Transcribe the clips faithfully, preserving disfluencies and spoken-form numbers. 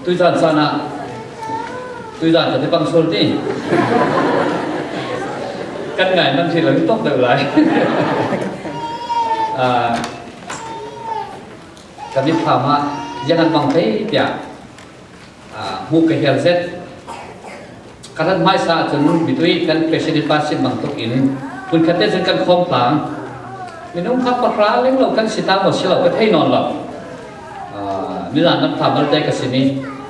Tuizan sana, tuizan ka te pang sul ti. Kan ngai man thei lo tawk deuh lai. Ah, ka mit pham ah, ziang an bang thei pia. Ah, hmuh ka hial zet. Ka rat hmaisa ah cun mitui kan president pa sim bang tuk in, hmunkhat te cun kan khawm tlang. Minung kha pahra leng lo kan si ta maw si lo ka thei nawn lo. Ah, nizan lam thla malte ka si ni.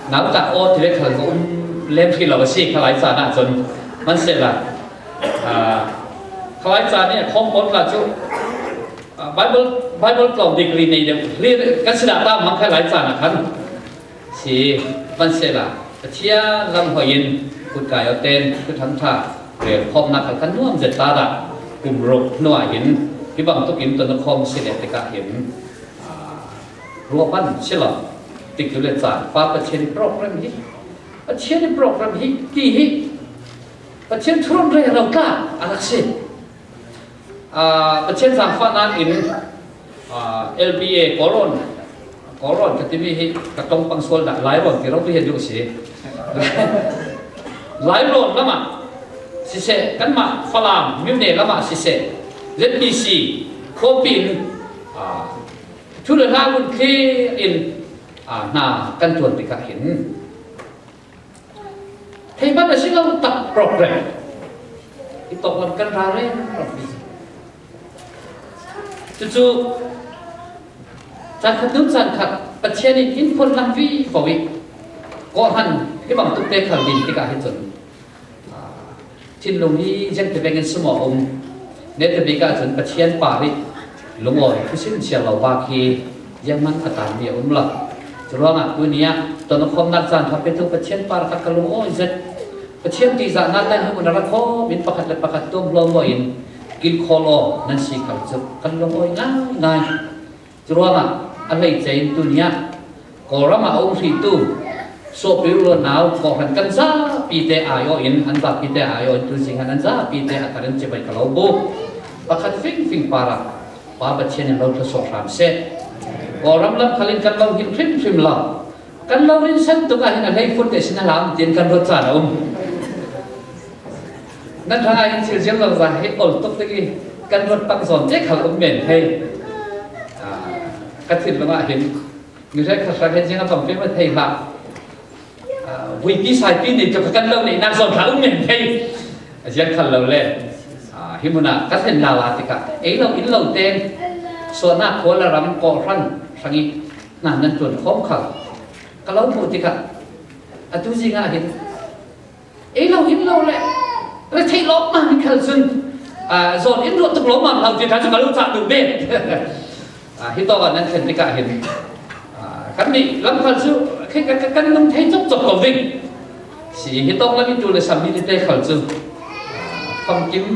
Nauta aw ti ve khal ka um lem hrih lo a si kha lai caan ah cun. Hmanhsehla, ah, kha lai caan i a khawm pawl tla cu, ah, Bible, Bible tlawng degree nei deuh hlir kan si dah ta hmang kha lai caan ah khan. Si, hmanhsehla, Pathian lam hoih in kutkai awten, thuthang ṭha rel khawmnak kha kan nuam zet ta dah kum ruk hnuah hin, hi bangtuk in ton a khawm si leh tikah hin, aa, ruah pan si lo, tikcu le caan, Pa Pathian i program hi, Pathian i program hi, ti hi, Pathian thurun rel lo tla a rak si. Ah, Pathian zaangfahnak in, ah, L B A Kawlrawn, Kawlrawn ka timi hi ka ṭong pang sual dah, Lairawn ti ro tu hi a duh si. Lairawn lamah siseh, kanmah Falam myone lamah siseh, Z B C khuapi in, ah, thu le hla vun thlir in, ah, hna kan ṭuan tikah hin, theiban a si lo tak program. I tawklam kan ra reng reng. Cucu, caan khat nun caan khat Pathian in in phun lam vivo i kawhhran hi bangtuk te khal din tikah hi cun, ah, thinlung hi ziangtivek in sum a um. Netabik ah cun Pathian par i lungawi thusin siar lo bak hi zianghman a tanmi a um lo. Curuangah tuni ah ton a khawmnak caan kha petu Pathian par kha ka lungawi zet. Pathian ṭihzahnak le hmun a rak khawm in pakhat le pakhat tuamhlawm in kilkhawl aw nan si khal cu kan lungawi ngaingai. Curuangah a hleice in tuni ah Kawlram ah a um hrihtu suahpil ruat nau kawhhran kan zapi te ai aw in, an zapi te ai aw in, tu zing ah an zapi te a tar in cibai ka lo bu. Pakhat fingfing par ah Pa Pathian in lo thluasuah hram seh. Kawlram lam khal in kan lo hin hrimhrim lo. Kan lo rinsan tuk ah hin a hleifun te sin a hlam tiin kan ruat caan a um. Nan hrangah hin thil ziang zongza hi ol tuk tik i kan ruat pang zawn te khal um men hei. Ah, ka thinlung ah hin mi hrekkhat hrang hin ziang a pang pe ma thei hlah. Ah, vuipi saipi nei tuk kan lo neihnak zawn hlah um men hei. A ziang khal lo le, ah, hi hmun ah ka thlen lala tikah ei lo in lo tein suahnak khua le ram kawhhran hrang i hna nan ṭuan khawm khal ka lo hmuh tikah atu zing ah hin ei lo in lo le, retheih lawmhma ni khal cun, aa, zawn in ruah tuk lawmhma lo ti kha cu ka lo cah duh men. Aa, hi tawk ah nan thlen tikah hin, aa, kan nih lam khal cu khi ka, ka, kan lung thei cawkcawk ko ding. Si hi tawk lam in ṭul a sammi tete khal cu, aa, famkim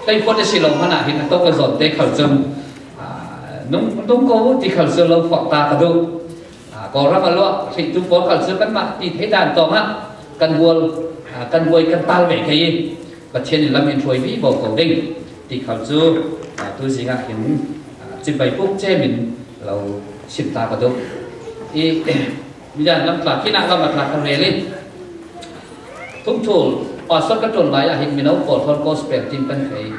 teifuat a si lo hmanh ah hin a tawk a zawn te khal cun, aa, nung, nung ko ti khal cu lo fuak ta ka duh. Aa, Kawlram a luah hrihtu pawl khal cu kanmah ti thei dan tawng ah kan bual, aa, kan buai kan tal ve kei i Pathian in lam in hruai vivo ko ding ti khal cu, aa, tu zing ah hin, aa, cibai pum cem in lo sim ta ka duh. I, Midan lam tla, khinah lam a tla ka rel in, Thumthul, pastor ka ṭuan lai ah hin mino pawl thawn gospel team kan feh.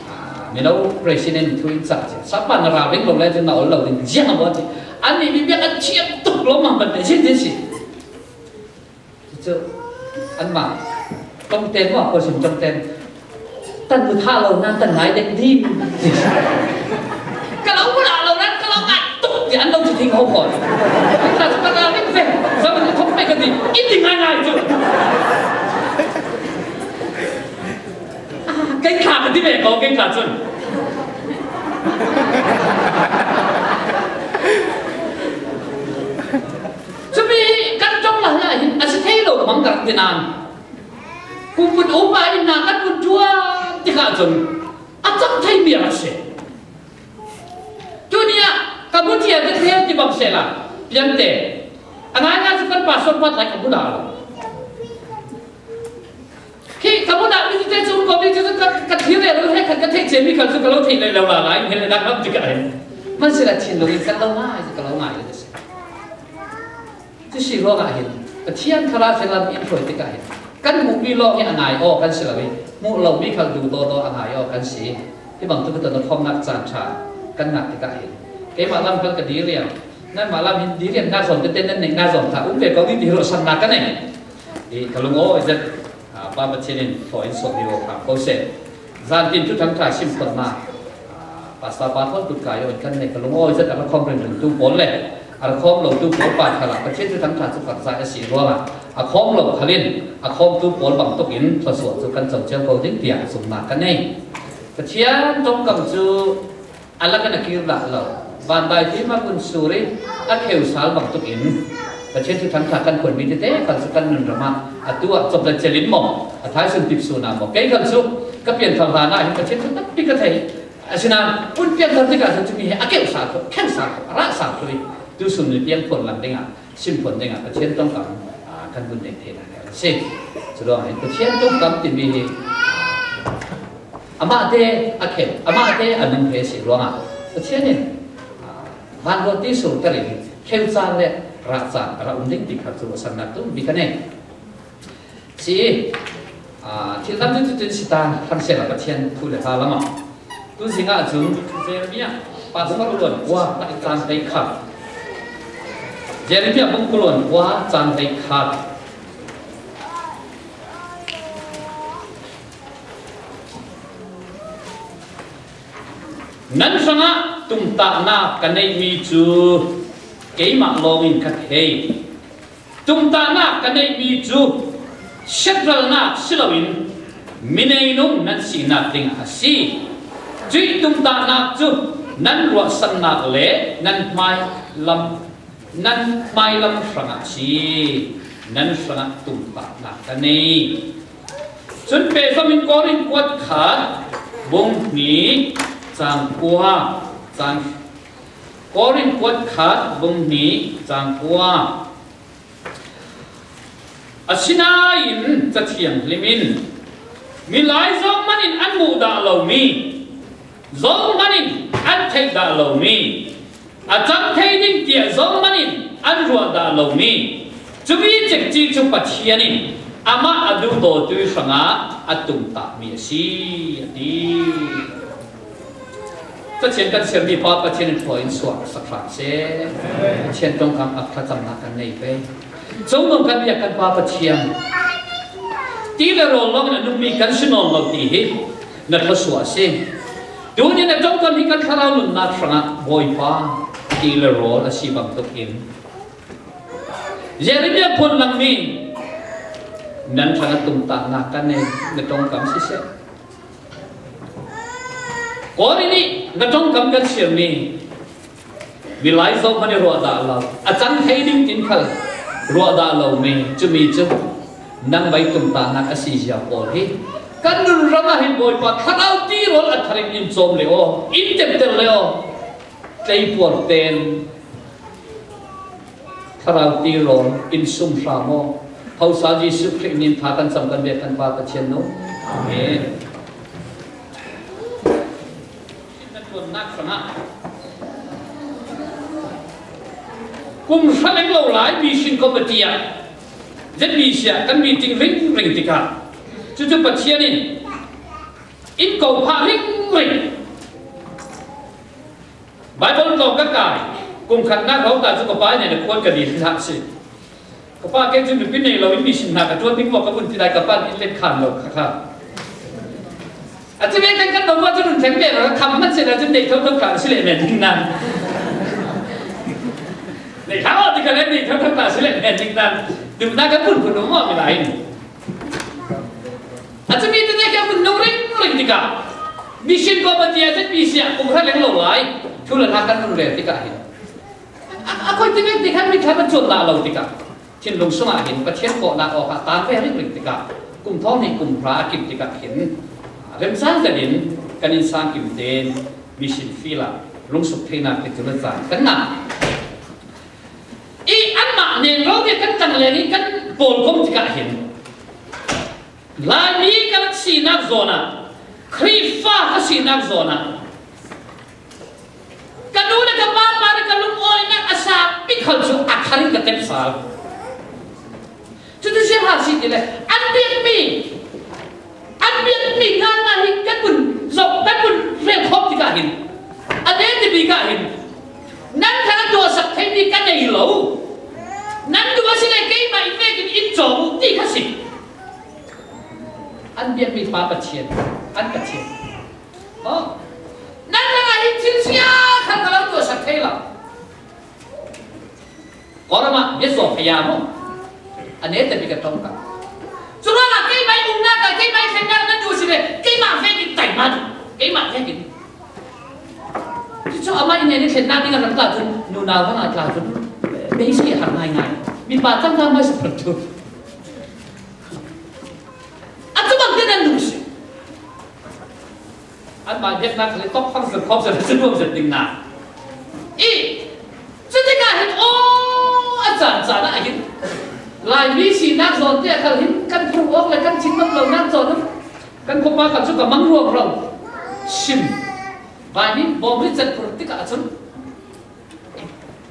Ah, mino president thu in cah cia. Sapa na ra veng lo le cun na ol lo ding ziang a buat. An nih mi biak an thiam tuk lo mah ban te zin zin si. Cu anmah ṭongten maw, ko sim ṭongten. Tan bu thah lo nan tan ngai dek ding. Ka lo bu dah lo nan ka lo ngat tuk ti an lo ti thing ho khawh. Ka cu ka ra ring ve. Zaman ka thawk pei ka ti. I ti ngai ngai cu. Ah, kei thla ka ti ve ko, kei thla cun. Cumi kan ṭong lai ah hin a si thei lo ka mang ka rak ti nan. Kum vun um ah in hna kan vun ṭuan tikah cun a cang thei mi a si. Tuni ah ka hmu thia ka thei ti bang sehla piangte a ngaingai cu kan pastor pat lai ka hmu dah lo. Khi ka hmu dah mi te cu um ko mi cu ka, ka thlir rero he khan ka theih cemi khan cu ka lo theih lai lo la lai, hmel le dak lam tikah hin. Hmanhsehla thinlung in kan lo ngai, ka lo ngai le si. Cusi ruangah hin Pathian Thlarau thlen lam in hruai tikah hin kan hmuhmi lawng hi a ngai aw kan si lo hi, hmuh lomi khal duhdawdaw a ngai aw kan si. Hi bangtuk hi tawh na khawmnak caan ṭha kan ngah tikah hin keimah lam khal ka diriam, nanmah lam hin diriamnak zawn tete nan neihnak zawn kha um ve ko ding ti hi ruahsannak ka nei. Hi ka lungawi zet, ah, Pa Pathian in thaw in suak ni lo kha ko seh. Zantin thuthang ṭha sim khawmna, ah, Pastor pa thawn kut kai aw in kan nei ka lungawi zet a ra khawm ringringtu pawl le a ra khawm lotu pawl pa khalah Pathian thuthang ṭha cu karhzai a si ruangah a khawm lo khalin a khawmtu pawl bangtuk in thluasuah cu kan co cio ko ding tiah zumnak ka nei. Pathian ṭongkam cu a lak in a kir dah lo. Van dai thim a kun sur i a kheu sal bangtuk in Pathian thuthang ṭha kan khuanmi tete khal cu kan nunram ah atu ah cawp le celin maw, a thaisun tipsun ah maw, kei khal cu ka pianthar hlan ah hin Pathian thu tampi ka thei. Asinain hun pianthar tikah cun cumi hi a keu sal thluh, kheu sal thluh, a rah sal thluh i tu sun ni piang phuan lang dingah, sim phuan dingah Pathian ṭongkam, ah, kan vun neih theihnak hi a si. Curuangah hin Pathian ṭongkam timi hi, ah, amahte a kheu, amahte a nung he si ruangah Pathian in, ah, van ruat ti sur ka ring, kheu caan le rah caan a ra um ding ti kha cu a sannak tum bik a nei. Si, ah, thil dang cu cutin si ta, hlan sehla Pathian thu le hla lamah. Tu zingah cun Jeremiah pastor luan kua caan hlei khat. Jeremiah bung kua luan kua caan hlei khat. Nan hrangah tumtahnak ka neihmi cu keimah lawngin ka thei. Tumtahnak ka neihmi cu siatralnak si loin mineinung nan sinak dingah a si. Cuih tumtahnak cu nan ruahsannak le nan hmailam, nan hmailam hrangah a si. Nan hrangah tumtahnak ka nei. Cun pe zomin Korin kuat khat bung hnih cang kua, cang, Korin kuat khat bung hnih cang kua. Asinain Cathiang Hlim in, "Milai zohman in an muh dah lomi, zohman in an theih dah lomi, a cang thei ding tiah zohman in an ruah dah lomi, cumi cekci cu Pathian in amah a duhdawtu hrangah a tumtahmi a si," a ti. Cathiang kan siarmi Pa Pathian in thaw in suak sak hram seh. Pathian ṭongkam a thlacamnak kan nei pei. Cozom kan bia kan Pa Pathian, ti le rawl lawngin a nungmi kan si nawn lo ti hi na thluasuah a si. Tunin a ṭongkam hi kan thlarau nunnak hrangah Bawipa ti le rawl a si bangtuk in Jeremiah phuan langmi nan hrangah tumtahnak kan nei, na ṭongkam siseh. Korin ih na ṭongkam kan siarmi, milai zohman ih ruah dah lo, a cang thei ding tin khal ruah dah lomi, cumi cu nang vai tumtahnak a si zia pawl hi kan nunram ah hin Bawipa thlarau tirawl a thar in in cawm le aw, in tepter le aw, tleipuar ten thlarau tirawl in sum hram aw. Hausa Jesuh Khrih nin tha kan cam kan bia kan Pa Pathian nu. Amen. Kan ṭuannak hrangah kum hra leng lo lai mission committee ah Z B C ah kan meeting ringring tikah cucu Pathian in in ko phah ringring. Bible tlawng ka kai, kum khatnak hrawngta cu ka pa nih na kuat ka dil hlah si. Ka pa kei cu nupi nei lo in mission hna ka ṭuan ding maw ka vun ti lai ka pa nih let khan lo kha kha. A cumi kan kan lo cu nun thleng ve lo, kham hmanh seh lo cun neih thotho ta si le men ding nan. Neih thang aw ti ka le neih thotho ta si le men ding nan. Duhnak kan vun phun maw mi lai in. A cumi tete khi a vun nung ringring tikah mission committee a Z B C ah kum hra leng lo lai thu le hla kan vun rel tikah hin a, a koi ti vek ti khan mi thla kan cuan dah lo tikah thinlung sungah hin Pathian kawhnak awkah tan ve ringring tikah kum thawng hnih kum hra a kim tikah hin remcang zetin kan innsang kim tein mission field ah lungsuk theinak te cu na caan kan ngah. I anmah nen ro te kan tang leng i kan pawlkom tikah hin Laimi ka rak sinak zawn ah, Khrihfa ka sinak zawn ah, ka nu le ka pa par ka lungawinak a sa pikhal cu a thar in ka tep sal. Cuti siang hang si ti le, an biak mi, an biak mi ngan na hi kan mun zok, kan mun rel khop ti ka hin. A ne ti mi ka hin. Nan thang a tua sak thei mi ka nei lo. Nan tua si le keimah i vekin in cawm uh ti kha si. An biak mi pa Pathian, an Pathian. Oh. Nan thang a hin thil sia khan ka lo tua sak thei lo. Kawlram ah bia zuak a ya maw? A ne te bik a tawng ka. Curuangah keimah i umnak ah, keimah i thlennak nan duh si ve, keimah vekin taima duh. Keimah vekin. Cucu amah i nen i thlennak ding a ram tla cun, nunau bang a tla cun, basic i har ngaingai. Mipa cang hna mai si phar tu. A cu bang te nan duh si. Anmah biaknak khal i tawk fang zet khawm zet a si nuam zet ding na. I, cutikah hin aw a caan caan ah hin Laimi sinak zawn te a khal hin kan phurh awk le kan thingnop lonak zawn kan khawpa khal cu ka mang ruangro. Sim. Vaini bawm ri cet phurh tikah cun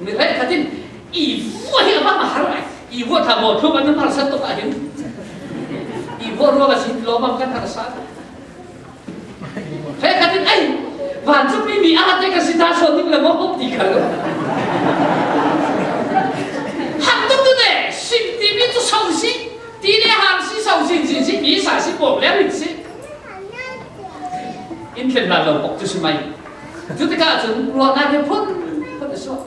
mi hrekkhat in i vua hi a bang a har ai. I vua tha maw thum an harsa tuk ah hin. I vua ruang a si lawmam kan harsa. Hrekkhat in ai, vancungmi mi a te ka si ta sawn ning le maw ti kha lo. Hang tuk tu te, sim ti mi cu so si, ti le hang si so sin sin si, mi sa si pawm le rin si. In thlen hna lo pok cu si mai. Cutikah cun ruahnak he phun phun a suak.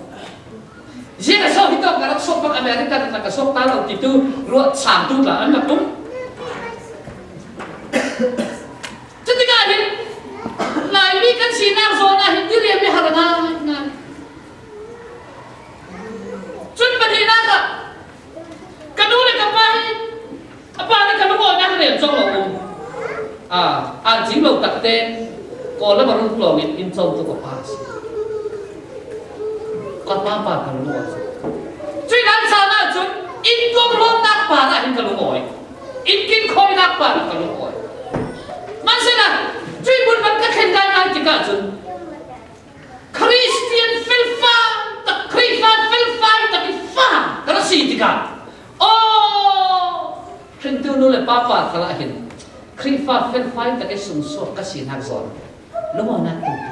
Ziah a suak hi tawk ka rak suak bak America rak ka suak ta lo ti tu ruah chang tu tla an rak um. Cutikah hin Laimi kan sinak zawn ah hin ti riam i har ngai ngai. Cun pahnihnak ah ka nu le ka pa hi a pa nih ka lungawinak rel cawk lo um. Ah, ah, cing lo tak te Kawlram a rung tlawng in in cawm tuk a pa a si. Ka pa pa ka lungawi. Cuih nan caan ah cun in tuam hlawmnak pa ah hin ka lungawi. In kin khawinak pa ah ka lungawi. Hmanhsehlaw cuih hmun hmanh ka thlen ngaingai tikah cun Khristian felfai tak, Khrihfa felfai tak i fa ka rak si tikah, aw, hringtu nu le pa pa khal ah hin Khrihfa felfai tak i sungsuak ka sinak zawn lungawinak tumpi.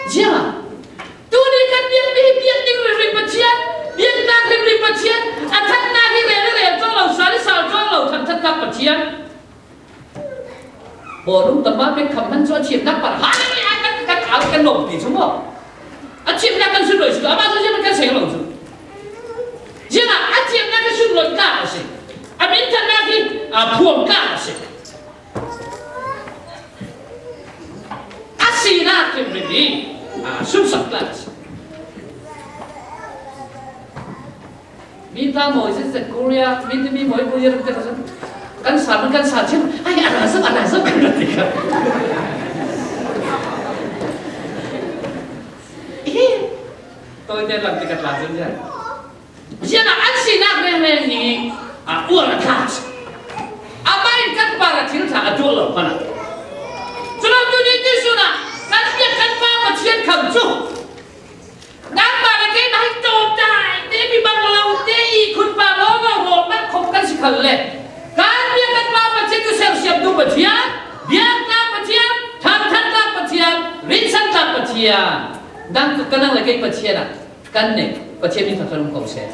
Ziah, tuni kan biakmi hi biakning ringring Pathian, biaknak ringring Pathian, a thatnak hi rel i rel cawk lo, sal i sal cawk lo, thangthatnak Pathian. Bawlung tama pek kham hman cu a thiamnak par, hai, hai, kan, kan au, kan lawmhpi cu maw? A thiamnak kan sunlawih cu, amah cu ziah kan seng lo cu. Ziah a thiamnak kan sunlawih tlak a si. A minthannak hi, a phuang tlak a si. A sinak ringring hi, a sunsak tlak a si. Mi tla mawi zetzet Korea, mi timi mawi Korea rak tek ahcun kan sa, kan sa chin, ai, a ra zam, a ra zam, kan rak ti kha. Tawite lam ti ka tla cun ziah. Ziah an sinak rengreng hi a uar a thlak. Amah in kan par a thil ṭha a tuah lo hmanh ah. Culo tuni ti sun ah kan biak kan pa Pathian kham cu. Nangmah le keimah hi ṭawngṭai te, mi bang lo te i khutpa lawlaw hrawlnak khawh kan si khalle, kan biak kan pa Pathian cu sersiamtu Pathian, biaknak Pathian, thangṭhatnak Pathian, rinsannak Pathian, nang, ka nang le kei Pathian ah kan nei. Pathian min thangṭhat um ko seh.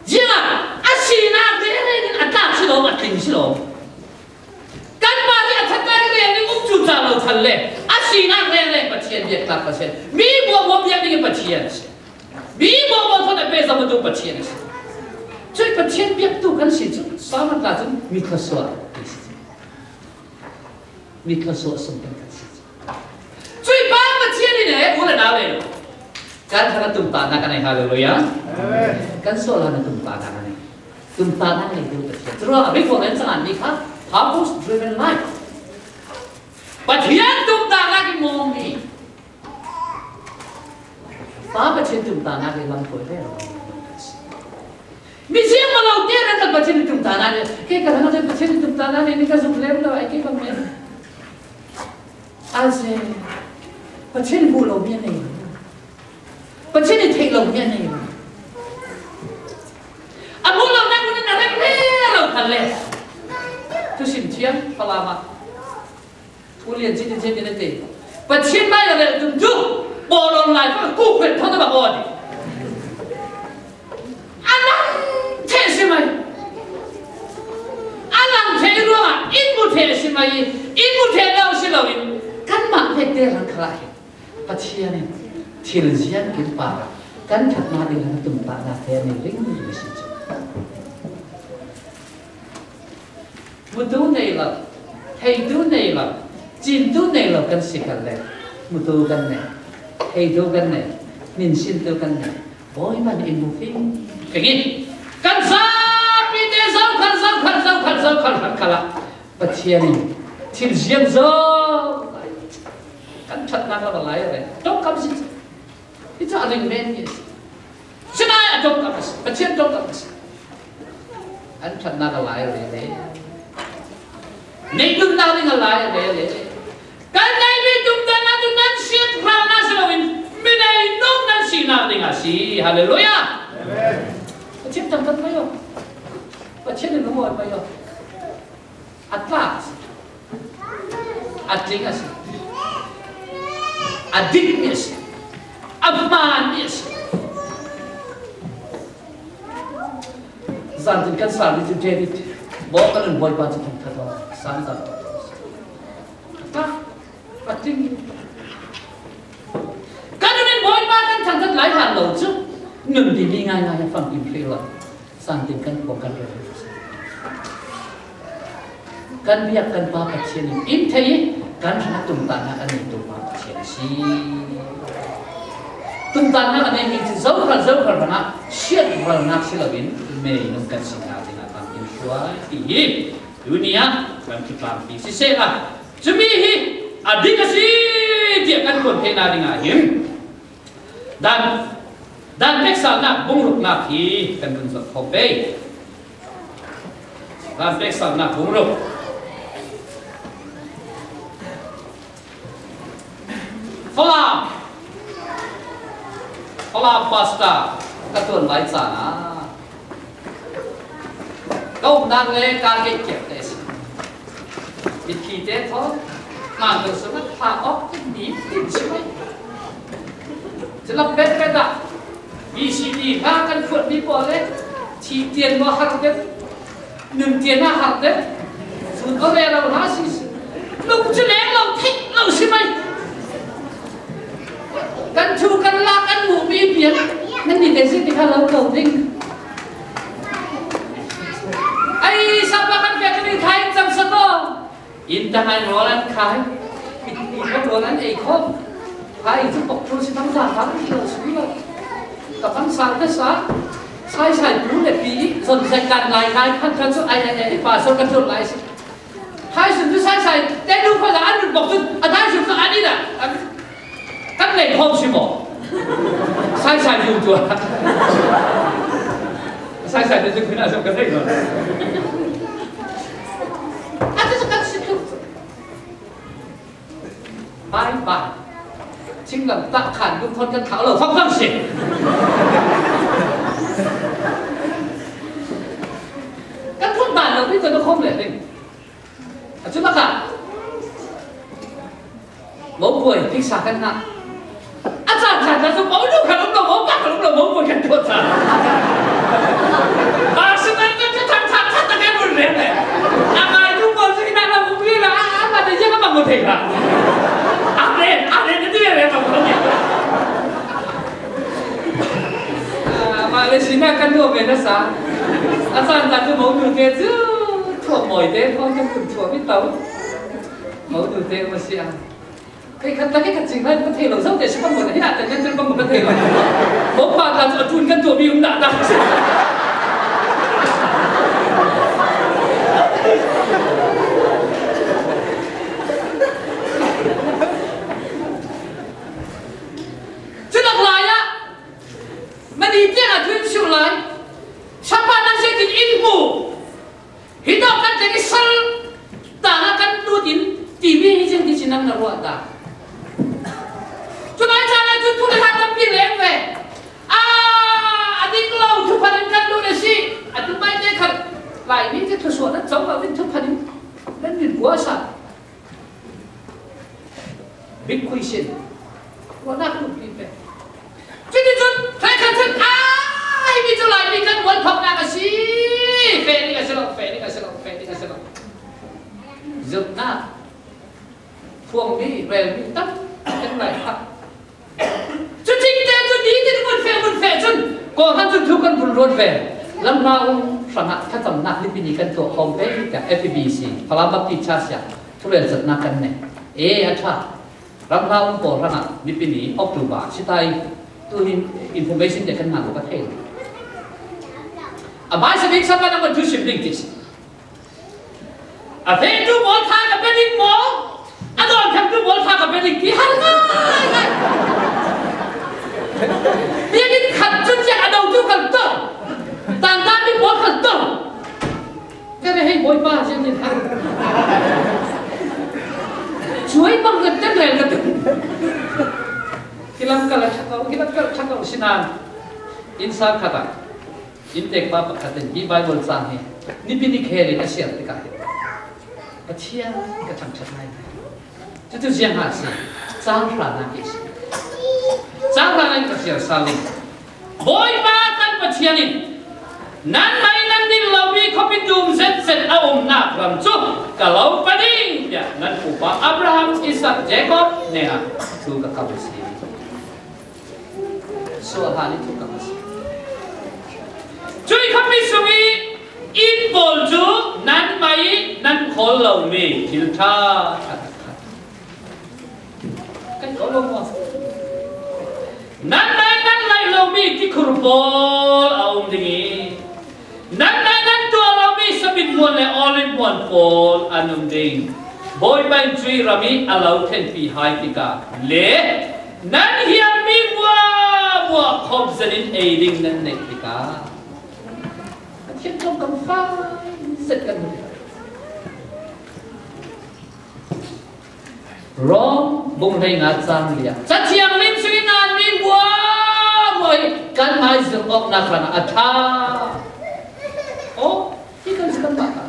Ziah a sinak rengrenin a tlak si lo, a tling si lo. Kanmah nih a thatnak i rel ning um cu ca lo khalle, a sinak rengreng Pathian biak tlak Pathian, mi buahbuah biak ning i Pathian a si. Mi buahbuah thawt a pehzam a tu Pathian a si. Cuih Pathian biaktu kan si cu, Salman tla cun mi thluasuah ti si. Mi thluasuah sung kan si cu. Cuih pa Pathian in he u le nau le kan thang a tumtahnak a nei. Hallelujah. Kan sual hlan a tumtahnak a nei. Tumtahnak a nei tu Pathian. Curuangah Reform an cangan mi kha purpose driven life. Pathian tumtahnak in mawngmi. Pa Pathian tumtahnak in lam thawi ve lo. Mi ziang maw lo te rak kan Pathian tumtahnak in, kei ka rak kan Pathian tumtahnak in ka zuk lem lo ai kei bang men. A si. Pathian hmuh lo mi a nei lo. Pathian i theih lo mi a nei lo. A hmuh lo nak mun in a rem rem lo khat le. Thusim thiang Falam ah. Thu lian chin in chin in a ti. Pathian mai a rel tum tu. Bawlon lai fa ku khwet tho ta ba aw ni. A lang theh si mai. A lang theh ruangah in mu theh si mai. In mu theh lo si lo in. Kanmah hekte rang khalah hi. Pathian in thil ziang kim pa kan thatna ding a tumtahna te ni ring ring si chu. Mutu nei lo, theitu nei lo, cintu nei lo kan si kal le. Mutu kan nei, theitu kan nei, minsintu kan nei. Bawi man in mu fing. Kengin kan zapi te zo kan zo kan zo kan zo kan kan kala. Pathian in thil ziang zo. Kan thatna ka lai le. Tok kam si. Hi chu a ring men hi a si. Sinai a ṭawngkam a si, Pathian ṭawngkam a si. An ṭhatnak a lai rere. Nei nunnak ding a lai rere. Kan nei mi tumtahnak cu nan siat ralnak si loin mi nei nung nan sinak ding a si. Halleluiah! Amen. Pathian ṭangkat mai aw. Pathian in lungawi mai aw. A tlak a si. A tling a si. A dikmi a si. A hmaanmi a si. Zantin kan salmi cu David, Bawipa nun Bawipa cu thangṭhat aw, Salm zan. A tlak. Patling. Kan nun in Bawipa kan thangṭhat lai hlan lo cu nun dimi ngaingai a famkim hrih lo. Zantin kan khuang kan rel. Kan biak kan Pa Pathian in in thei i kan hrangah tumtahnak a neitu Pa Pathian a si. Tumtahnak a neimi cu zokhal zokhal hrangah siatralnak si loin minung kan sinak dingah famkim hruai ti hi. Tuni ah kan thutlang ti siseh ah cumi hi a dik a si tiah kan kuan theihna dingah hin dan, dan peksalnak bungruknak hi kan vun zoh khawh ve. Dan peksalnak bungruk. Falam, Falam pasta ka tuan lai caan ah ka umnak le ka keihkiak te a si. Mitthli te thaw, hmaan lo sungah thla awk in ni tin si mai. Culam petpet ah V C D hla kan phuanmi pawl le thi tian maw har deuh, nun tian ah har deuh, zun aw rero hna si si. Lung cu leng lo, theih lo si mai. Kan thu kan lak kan muhmi pian nan ni te si ti kha lo ko ding. Ai, sapa kan pek kan i khai cam sa ko. In tangai rawl an khai. I khawm rawl an ei khawm. Khai cu pok tul si tang tang tang ti lo si lo. Ka pan sa ka sa. Sai sai pu le pi zon zai kan lai khai khan khan cu ai ai ai pa so kan tul lai si. Hai sun cu sai sai te lu kho la an lut bok cu a dai sun cu an i da. Kan lei khawm si maw? Sai sai tu tu. Sai sai tu tu khun a zong ka thei lo. A tu kan si tu. Bye bye. Thinglam tak khan tu khon kan thau lo fak fak si. Kan khun ban lo ni tu khawm le ding. A cu lakah mopuai tiksa kan ngah. A caan caan cu mo nu kan um lo, mopa kan um lo, mopuai kan tuah caan. A si kan kan kan kan kan kan kan kan rem le. A ngai tu pawl si na na um le la, a ma te yang ma mo thei la. Amen, amen, ni le le ma mo thei. A ma le si na kan tuah ve na sa. A caan caan cu mo nu te cu thuah mawi te, kong kan kun thuah mi tau. Mo tu te ma si a. Kei khat tak i ka cing lai ka thei lo zo te si pang ko na hi na te kan thil pang ko ka thei lo. Mo pa ta chu a tun kan tuah mi um dah ta. Cu nak lai ah mani tiang a tun siu lai. Sapa nan si tin in hmu. Hi tawh kan teng i sal tangah kan lut in T V hi cin ti cin an na ruah ta. Thu le hat tampi leng ve. A, a ding lo thupha in kan lut a si. A tu mai te khat. Lai mi te thusuah nan chau lo in thupha in. Nan min kua sa. Big question. Kua nak lut pi pe. Cuti cun, hre khat cun, ai, mi cu Lai mi kan mual phawknak a si. Feh ning a si lo, feh ning a si lo, feh ning a si lo. Zirhnak. Phuangmi, relmi tam kan lai kha. Cucing te cu nitin vun feh, vun feh cun, kawhhran cun thu kan vun ruat ve. Lam hna um hrangah thlacamnak nipi ni kan tuah khawm pei tiah F E B C, Falam Baptist Church ah thurel zatnak kan nei. Ee, a ṭha. Ram hna um pawl hrangah nipi ni October, sitai tu hin information te kan ngan ka thei. A hmaisa ding sapa nan kan thu sim ding ti si. A fehtu pawl ṭha ka pe ding maw? A dawn themtu pawl ṭha ka pe ding ti har ngaingai. Biakinn khat cun ziah a dotu kal tong. Tangtangmi pawl kal tong. Ka re hei Bawipa ziah tin har. Cuai bang kan kan rel ka tum. Hi lam kal a ṭha ko, hi lam kal a ṭha ko si nan. Inn sang khat ah. Inntekpa pakhat in hi Baibal cang hi nipi ni khelin a siar tikah hin Pathian ka thangṭhat ngai. Cucu ziang a si, cang hranak hi a si. Cang hranak in ka siar sal in Bawipa kan Pathian in nanmah in nan din lomi khuapi tum zetzet a umnak ram cu ka lo pa ding tiah nan upa Abraham, Isak, Jacob hnenah thu ka kap a si. Sual hlan i thuk a si. Cuih khuapi sung i inn pawl cu nanmah i nan khawl lomi thil ṭha ṭha kan ko lo maw? Nanmah i nan laih lomi tikhur pawl a um ding i, nanmah nan tuah lomi sabit muan le olive muan pawl an um ding. Bawipa in cuih ram i a lo thenpi hai tikah le nan hiarmi hmuahhmuah khop zet in ei ding nan neih tikah Pathian ṭongkam fai zet kan hmu tikah Rom bung hleinga cang lia. Cathiang lim sung i nganmi hmuahhmuah hi kan hmaizirh awknak hrangah a ṭha. Aw, hi kan si kanmah ta.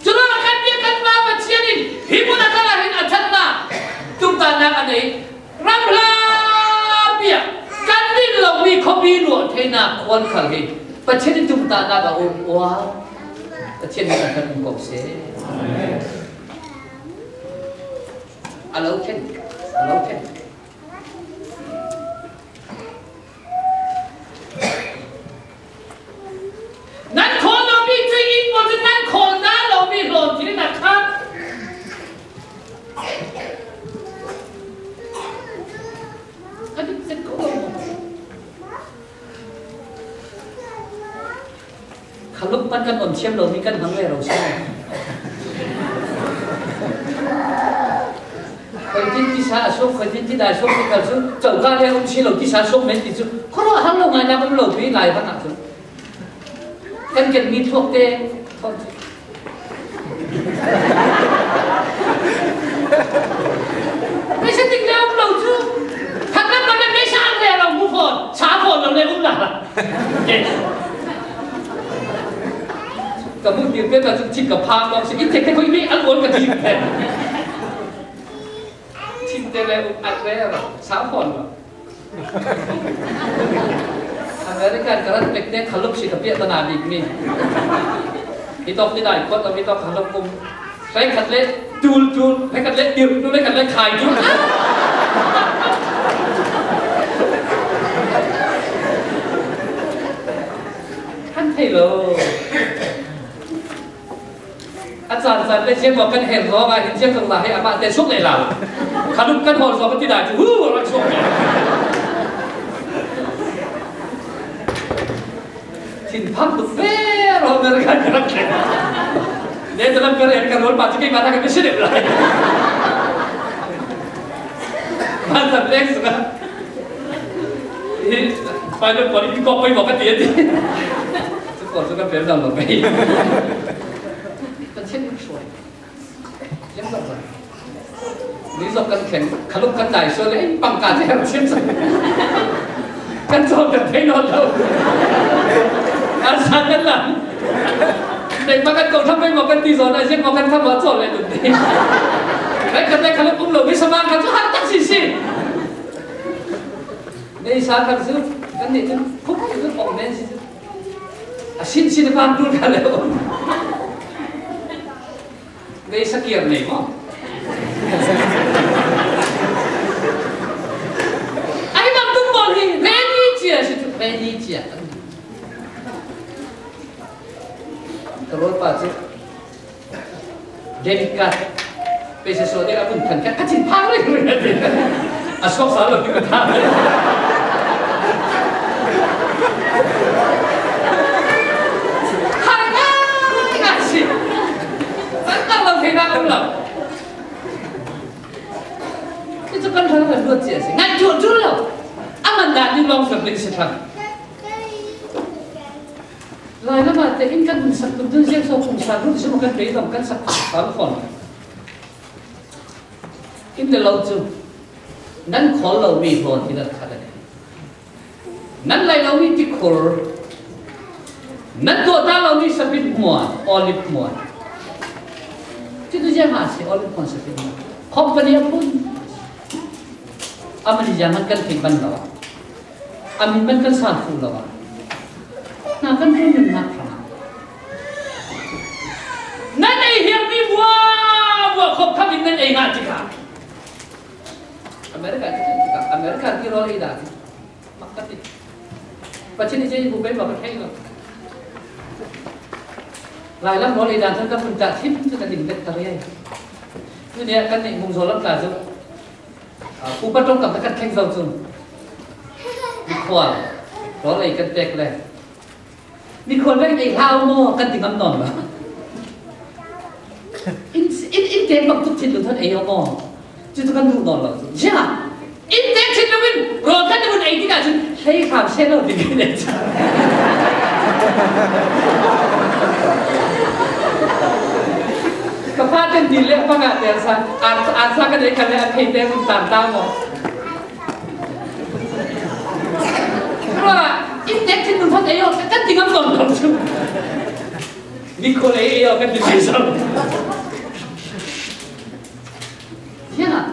Curuangah kan bia kanmah Pathian in hi hmun a kal ah hin a ṭhatnak, tumtahnak a nei. Ram hla bia kan din lomi khuapi luah theinak khuan khal hi Pathian i tumtahnak a um. Ua, Pathian nih kan kan um ko seh. A lo khen, a lo khen. Nan khawl lomi cuih in pawl cu nan khawl hna lomi hlawn thil na khat. Ka dik zet ko lo maw? Khaluk pan kan on thiam lomi kan hmang ve lo si. Khuaitin tisa a sawm, khuaitin tidai sawm ti kal cu, coka le um si lo tisa sawm men ti cu, khuaruah a har lo ngai nak um lo pi lai hmanh ah cu. Kan ken mi thluak te, meisa tik le um lo cu, khat lam lo le meisa ang le lo mu fawn, sa fawn lo le um la. Ka hmuh tir te ta cu thing ka phang lo si, in tek te ko i mi al uan ka thim te. Thing te le um at ve lo, sa fawn lo. American ka rat pek te khaluk si ka piah ta na bik mi. Hi tawk ni dai khawt mi tawk khaluk kum. Hreikhat le tul tul, hreikhat le tir tul, hreikhat le khai tul. Kan thei lo. A caan caan le ziang maw kan her zong ah hin ziang zong la he amah te suk le la. Kha luk kan hawl zong ti dah cu hu rak suk le. Thin phang tuk ve rawh America kan rak khen. Ne talam kan er kan rol pa cu keimah dah kan ka si deuh lai. Ban zat leng suk ah. Hi, pai lo pawh i kawk pei maw ka ti a ti. Cu pawl cu kan pel dang lo pei. Pathian in hruai. Ziang zong zong. Ni zok kan khen, khaluk kan dai so le, pangka te har chim sa. Kan zok kan thei no lo. An sa kan lang. Nei pa kan ko tham mai mo kan ti zo na, zek mo kan tham mo zo le dun ti. Nei kan nei khaluk um lo, ni sa ma kan zo har tak si si. Nei sa kan zo, kan ni tu, kuk tu pok men si tu. A sin sin bang tu kan le. Ngei sa kiar nei maw? Ai bang tum bawl hi, ready cia si tu, ready cia. Ka rawl pa cu debit card, pei se sual ding a vun phan kha, ka cin phang rih rih a ti. A suak sa lo ti ka tha. Har ngai ngai si. Kan tak lo thei nak um lo. Ti cu kan hrang kan luat cia si. Ngai tu tu lo. A man dah ni long sa bling si thang. Lai lamah te in kan hun sak tum tu ziak so kum sa ru si ma kan pei dong kan sak phal khon. In le lo cu nan khawl lomi hlawn hi nan khat a nei. Nan lai lomi tikhur, nan tuah ta lomi sapit hmuan, olive hmuan. Cucu ziah hna si olive hmuan sapit hmuan. Company a phun. A mani ziah hmanh kan theih ban lo. A min man kan san fuh lo ah, hna kan ṭuan nunnak hrangah nan ei hiarmi vuavuah khop khat in nan ei ngah tikah, America ti kan tikah, America ti rawl ei dah ti. Mak ka ti. Pathian i zei bu pei mak ka thei lo. Lai lam rawl ei dan than ka phun ta thim cu na ding bet ta riai. Tuni ah kan neih mung zaw lam ta cu. Ah, upa ṭongkam te kan thleng zo cu, mikhual rawl ei kan pek le, mikhual vek ei hlau maw kan ti ngam nawn lo. In, in, in tek bangtuk thinlung thawn ei aw maw? Cucu kan duh nawn lo cu. Ziah? In tek thinlung in rawl kan vun ei tikah cun hlei hram se lo ti kan ei cu. Ka pa ten ti le panga te sa, an, an sa ka dei ka le a thei te mun tan ta maw? Ruah, in tek thin nun thot ei aw, kan ti ngam nawn lo cu. Ni kho le ei aw, kan ti thei zo. Ziah?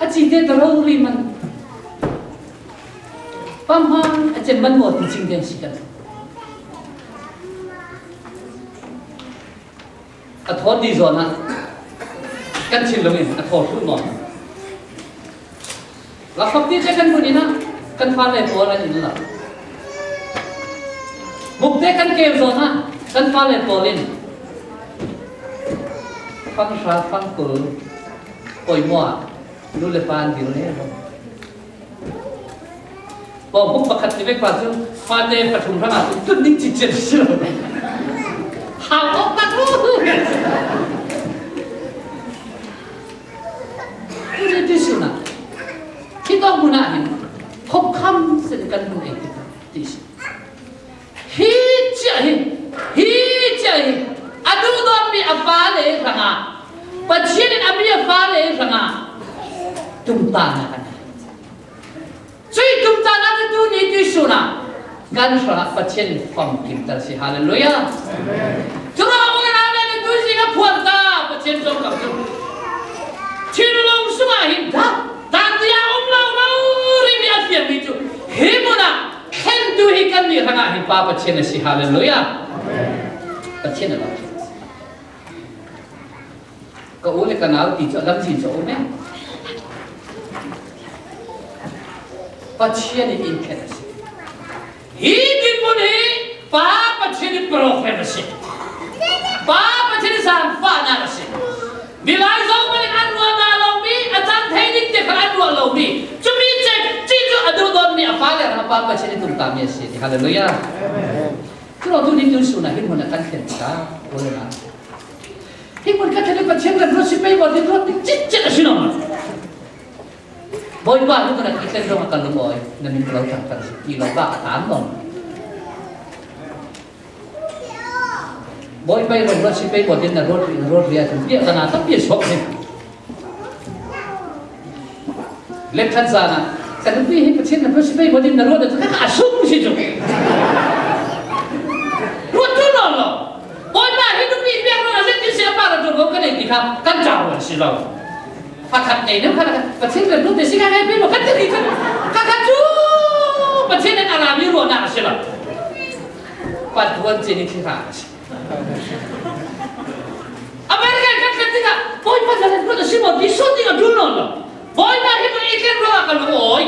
A cite ta rori man. Pamhang a cem man maw ti cing tiang si kan. A thaw ti zawn ah kan thinlung in a thaw thluh nawn. Lakhawk ti te kan hmun in ah kan fale pawl an in lo. Mukte kan kem zawn ah kan fale pawl in fang hra fang kul poimawh ah nu le pa an dil rero. Pawngkuk pakhat ti vek pa cu fate pathum hrangah tu tut ding ciciat si lo. Hau awk tak lu. Tuni tuihsun ah, hi tawk hmun ah hin khopkham sin kan hmun ei tikah ti si. Hi ciah hi, hi ciah hi, a duhdawtmi a fale hrangah, Pathian in a mi a fale hrangah tumtahnak a nei. Cuih tumtahnak cu tuni tuihsun ah kan hrangah Pathian in famkimter si. Hallelujah! Curuangah amen, amen in tuzing a phuan ta Pathian ṭongkam cu. Thinlung sungah hin dah, dan ti a um lo, lo rihmi a fiangmi cu hi hmun ah thlentu hi kannih hrangah hin Pa Pathian a si. Hallelujah! Pathian a lo thlen a si. Ka u le ka nau ti cu a lamzin cu a um e. Pathian in in thlen a si. Hi dinhmun hi Pa Pathian in program a si. Pa Pathian in zaangfahnak a si. Milai zohman in an ruah dah lomi, a caan thei ding te khal an ruah lomi, cumi cek cih cu a duhdawtmi a fale hrangah Pa Pathian in tumtahmi a si ti. Hallelujah! Curuangah tuni tuihsun ah hi hmun ah kan thlen tikah, u le nau, hi hmun kan thlen i Pathian ram ruat si pei maw ti ruat ding citcet a si nawn. Bawipa, hi hmun ah i thlen ruangah ka lungawi, na min ka lo thangṭhat a si ti lo dah a tam nawn. Bawipa i ram ruat si pei maw tin na ruat, na ruat ria cun biak ka na tampi a suak hi. Lemthan zan ah, "Ka nupi hi Pathian ram ruat si pei maw tin na ruat," a cun a sung si cu. Ruat ṭul nawn lo. Bawipa hi nupi biak ruat a let ti si a pa rak ṭul ko ka nei ti kha kan ṭah ruat a si lo. Pakhat nei neu kha, "Pathian ram ruat ti si kha ngai pei maw," kan ti rih kha. Kha kha cu Pathian in a rami ruahnak a si lo. Pat ruat cin i khi hra a si. America kan kan tikah, "Bawipa, na len ruat a si maw?" ti sawt ding a ṭul nawn lo. Bawipa hi kan i tlen ruangah ka lungawi.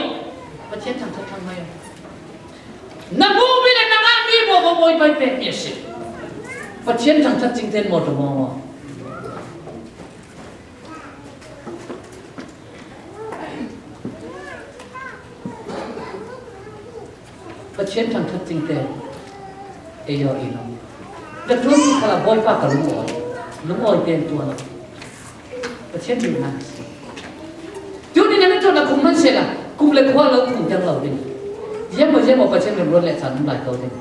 Pathian thangṭhat thang mai. Na hmuhmi le na ngahmi maw, maw Bawipa i pekmi a si. Pathian thangṭhat cingte in maw ṭha maw maw. Pathian thangṭhat cingte ei aw i lo. Na ṭuanmi khalah Bawipa ka lungawi, lungawi tein ṭuan. Pathian himnak a si. Tuni na ṭuan a kum man sehla kum le khua lo kum dang lo ding. Ziangmaw ziangmaw Pathian ram ruat le caan um lai ko ding.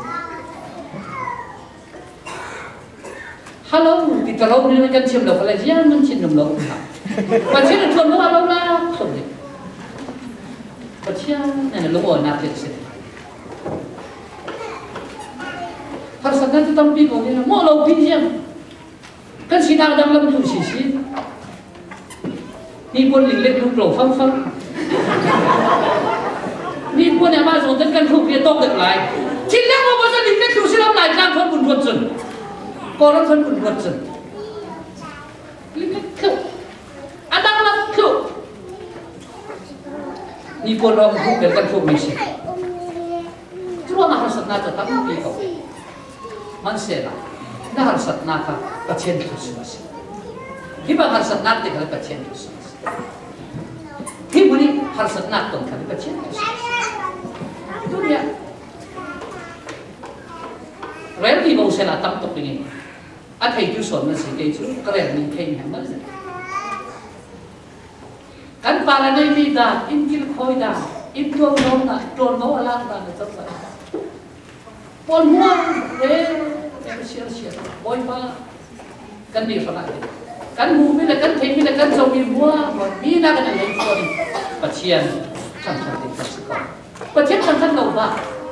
Hello ti ka lo ning kan chim lo kha le, ziang nan chin nung lo kha. Pathian a ṭuan lo a lo la khlo ni. Pathian nan a lungawinak te si. Harsatnak tu tampi ko ni, maw lo pi ziang. Kan sinak dang lam tu si si. Nipuan ling le tlu tlo fangfang. Nipuan nih amah zong kan kan thuk pi a tawk deuh lai. Chin leng maw, maw ling le tlu si lam lai tlang thawn kun ruat cun. Kawlram thawn kun ruat cun. Ling le tlu. A dang lam tlu. Nipuan rawng thuk pen kan thuk mi si. Curuangah harsatnak cu tampi ko. Hmanhsehla, na harsatnak kha Pathian thu sim a si. Hi bang harsatnak te kha Pathian thu sim a si. Hi hmun i harsatnak ton kha Pathian thu sim a si. Tunia rel ti bo sehla tam tuk ding i a theitu sawn na si kei cu ka rel ning thei hmanh mah zet. Kan par a neimi dan, in kilkhawi dan, in ṭuanno dan, ṭuanno a lak dan a cozah. Pawl hmuah ve, kan siar siar. Bawipa, kan nih hrangah hin kan hmuhmi le kan theihmi le kan zohmi hmuahhmuah mi nak kan lei fawn. Pathian ṭhangṭhat ding kan si ko. Pathian ṭhangṭhat lo va,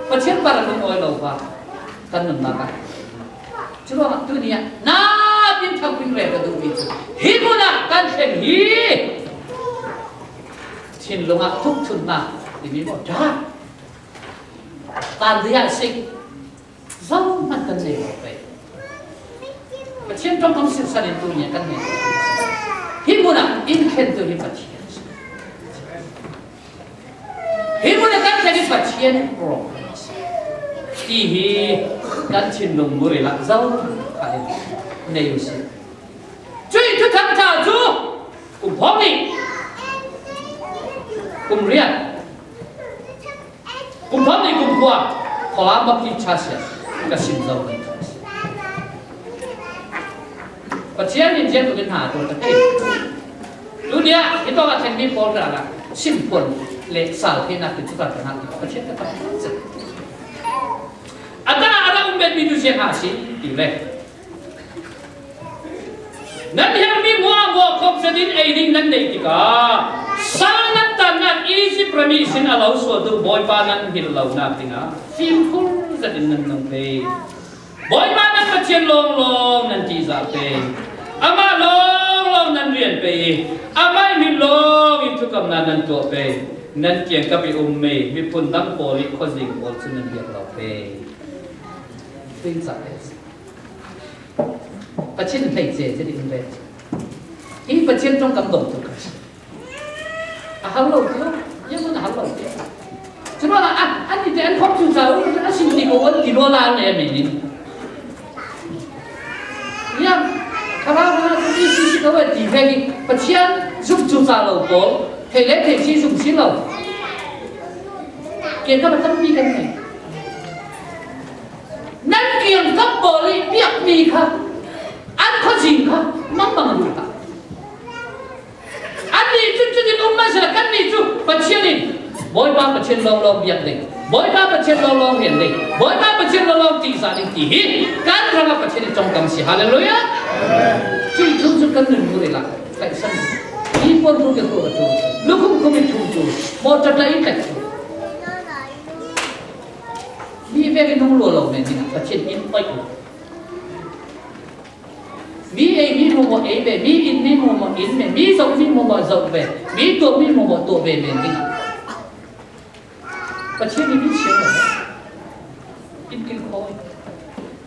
Pathian par a lungawi lo va, kan nunnak ah. Curuangah tuni ah na pin thang pin rel ka duhmi cu hi hmun ah kan thleng hi. Thinlung ah thukthunnak timi maw ṭha? Tan dih ah si. Zohhmanh kan nei lo pei. Pathian ṭongkam sirsan in tuni ah kan nei lo. Hi hmun ah in thlentu hi Pathian. Hi hmun ah kan thleng hi Pathian program a si ti hi kan thinlung muril ah zohkhat in nei u si. Cuih thuthang ṭha cu kum thawng nih, kum riat, kum thawng nih kum kua, Columbia Church ah ka sim zo kan ṭha a si. Pathian in ziangtluk in hna a tuar ka ti. Tuni ah hi tawng ah thlengmi pawl hna ah simphuan le sal theinak ti cu ka hna Pathian ka tam cang. A ta a rak um betmi tu ziang a si ti le. Nan herhmi hmuahhmuah khawp zetin ei ding nan neih tikah sal nan tannak Egypt ram ihsin a lo suahtu Bawipa nan hil lonak dingah fimkhur zetin nan nung pei. Bawipa nan Pathian lawnglawng nan ṭihzah pei. Amah lawnglawng nan rian pei i amah ih hmin lawng in thukamnak nan tuah pei. Nan kiangkap i um mi miphun dang pawl i khuazing pawl cu nan biak lo pei. Tuin cah pei. Pathian hleice zetin ve. Hi Pathian ṭongkam dong tuk a si. A har lo ti lo, zianghman a har lo ti lo. Curuangah a, annih te an khawm cu caah a si ti ko an ti lua lai an ei a men in. Ziang, thlarau hna cu ti si si ko an ti ve i Pathian zumh cu ca lo pawl, thei le thei si zumh si lo. Ke ka tampi kan nei. Nan kiangkap pawl i biakmi kha, an khuazing kha, mangbang a duh ta. Annih cu cutin um hmanh sehla kannih cu Pathian in Bawipa Pathian lawnglawng biak ding. Bawipa Pathian lawnglawng rian ding, Bawipa Pathian lawnglawng tihzah ding ti hi kan rangah Pathian in ṭongkam si. Halleluiah! Cuih thu cu kan nun hmu rih lai. Tlaihsan hi pawl hnu ke hnu a ṭul, lukhum khum in thum ṭul, mawṭaw tla in tlek ṭul. Mi vek in nung lua lo men ding ah Pathian in oih lo. Mi ei mi hmuhmawh ei ve, mi in mi hmuhmawh in ve, mi zoh mi hmuhmawh zoh ve, mi tuah mi hmuhmawh tuah ve men ding ah Pathian in in siang lo. In kilkhawi.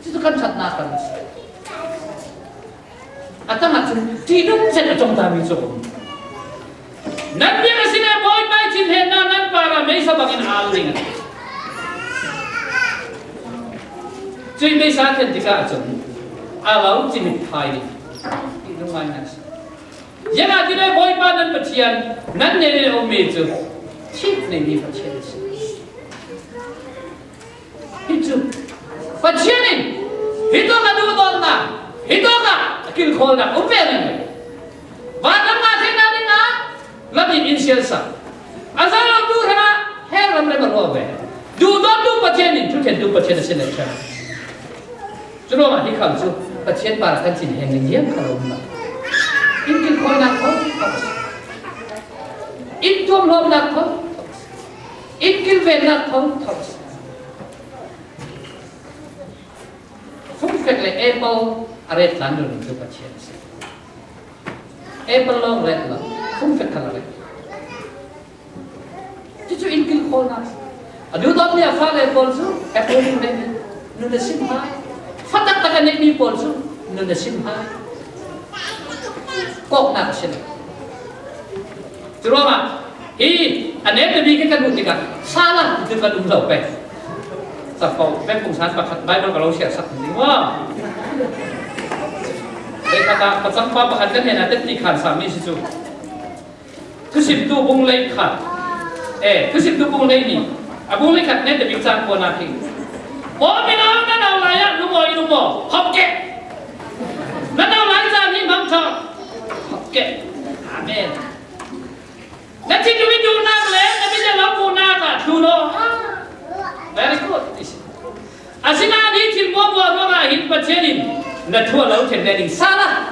Cucu kan ṭhatnak kan si. A tangah cun ṭihnung zet a ṭongtami cu a um. Nan biak a si le Bawipa i thinhengnak nan parah meisa bangin a al ding a ti. Cuih meisa a then tikah cun a lo cimit phai ding. Ṭihnung ngaingai a si. Ziangahtile Bawipa nan Pathian nan neu in a ummi cu thip neimi Pathian a si. Hi cu Pathian in hi tawk a duhdawtnak, hi tawk ah a kilkhawlnak um ve ning. Vanram ngah theihnak dingah lam in in sialsak. A zoh lotu hrangah hell ram rem a ruah ve. Duhdawttu Pathian in thuthentu Pathian a si le ṭha. Curuangah hi khal cu Pathian parah kan thinheng ning ziang khal a um lo. In kilkhawinak thawn thawn a si. In tuamhlawmnak thawn thawn a si. In kilvennak thawn thawn a si. Fungfek le apple a ret tlan lo ning cu Pathian a si. Apple lawng ret lo, fungfek khal a ret. Cucu in kilkhawlnak a si. A duhdawtmi a fale pawl cu apple ning nei nun a sim hai. Fa taktak a neihmi pawl cu nun a sim hai. Kawknak a si lo. Curuangah hi a netna bik hi kan hmuh tikah sala titu kan um lo pei. Capo pengpung san pakhat Bible ka lo siarsak ding maw? Hei khatah pacangpa pakhat kan hnenah tepti khan sami si cu. Thusimtu bung lei khat. Eh, Thusimtu bung lei nih. A bung lei khat netna bik cang kawnak hi. Aw, mino, na no lai ah lum aw, i lum aw. Hop keh. Na no lai caan hi hmang ṭhawh. Hop keh. Amen. Na thinlung i duhnak le na biaceih lo hmuhnak ah thlun aw. Very good. Asinain hi thil hmuahhmuah ruangah hin Pathian in na thu a lo ṭhen ve ding sala.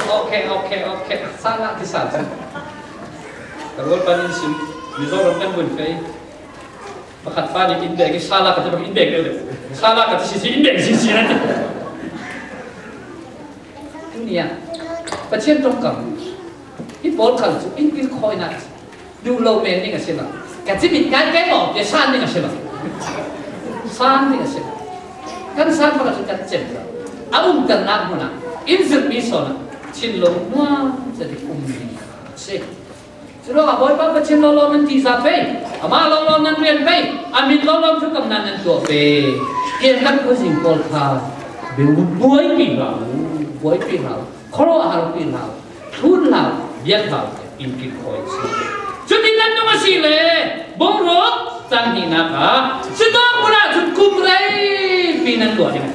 Okay, okay, okay. Sala ti sal. Ka rual pan in sim. Mizoram kan vun fei. Pakhat pa nih in bek i sala ka ti bak in bek deuh deuh. Sala ka ti sisi in bek sisi na ti. Tuni ah Pathian ṭongkam hi pawl khal cu in kilkhawinak duh lo men ding a si lo. Ka cimit kai kai maw tiah san ding a si lo. San ding a si lo. Kan san bak cu kan cem lo. A umternak hmun ah in zirhmi sawn ah thinlung nuam zet um ding a si. Curuangah Bawipa Pathian lawnglawng nan tihzah pei, amah lawnglawng nan rian pei, a min lawnglawng thukamnak nan tuah pei. Tiang kan khuazing pawl kha buaipi hlah u, buaipi hlah u, khuaruahharpi hlah u, thlun hlah u, biak hlah u, in kilkhawi si. Cutin nan nung a si le, bung ruk cang hnihnak ah, cutawk hmun ah cun kum reipi nan tuah ding.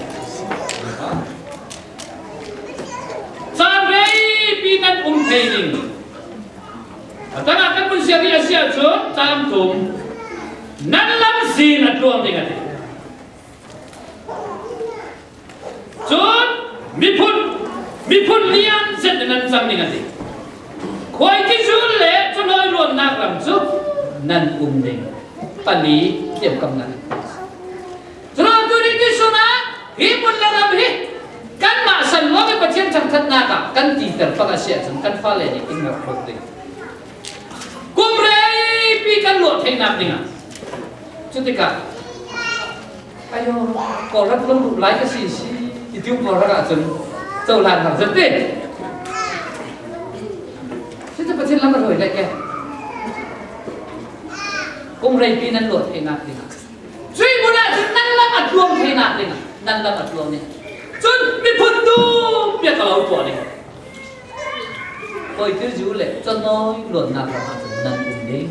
Caan reipi nan um thei ding. A tangah kan vun siar rih a si ahcun caan thum nan lamzin a tluang ding a ti. Cun miphun, miphun lian zet nan cang ding a ti. Khuaiti zul le cunhawi luannak ram cu nan um ding. Pali tiamkamnak. Curuangah tuni tuihsun ah hi hmun le ram hi kanmah san lawng i Pathian thangṭhatnak ah kan titer pang a si ahcun kan fale nih in ngakhlawt ding. Kum reipi kan luah theihnak dingah cutikah ayo, Kawlram lo duh lai ka si si, ti tiung pawl rak ahcun cohlan hau zet te. Cucu Pathian lam a hruai lai ke. Kum reipi nan luah theihnak dingah. Cuih hmun ah cun nan lam a tluang theinak ding, nan lam a tluang ding. Cun miphun tum piak a lo tuah ding. Khuaiti zu le cunhawi luannak ram ah cun nan um ding.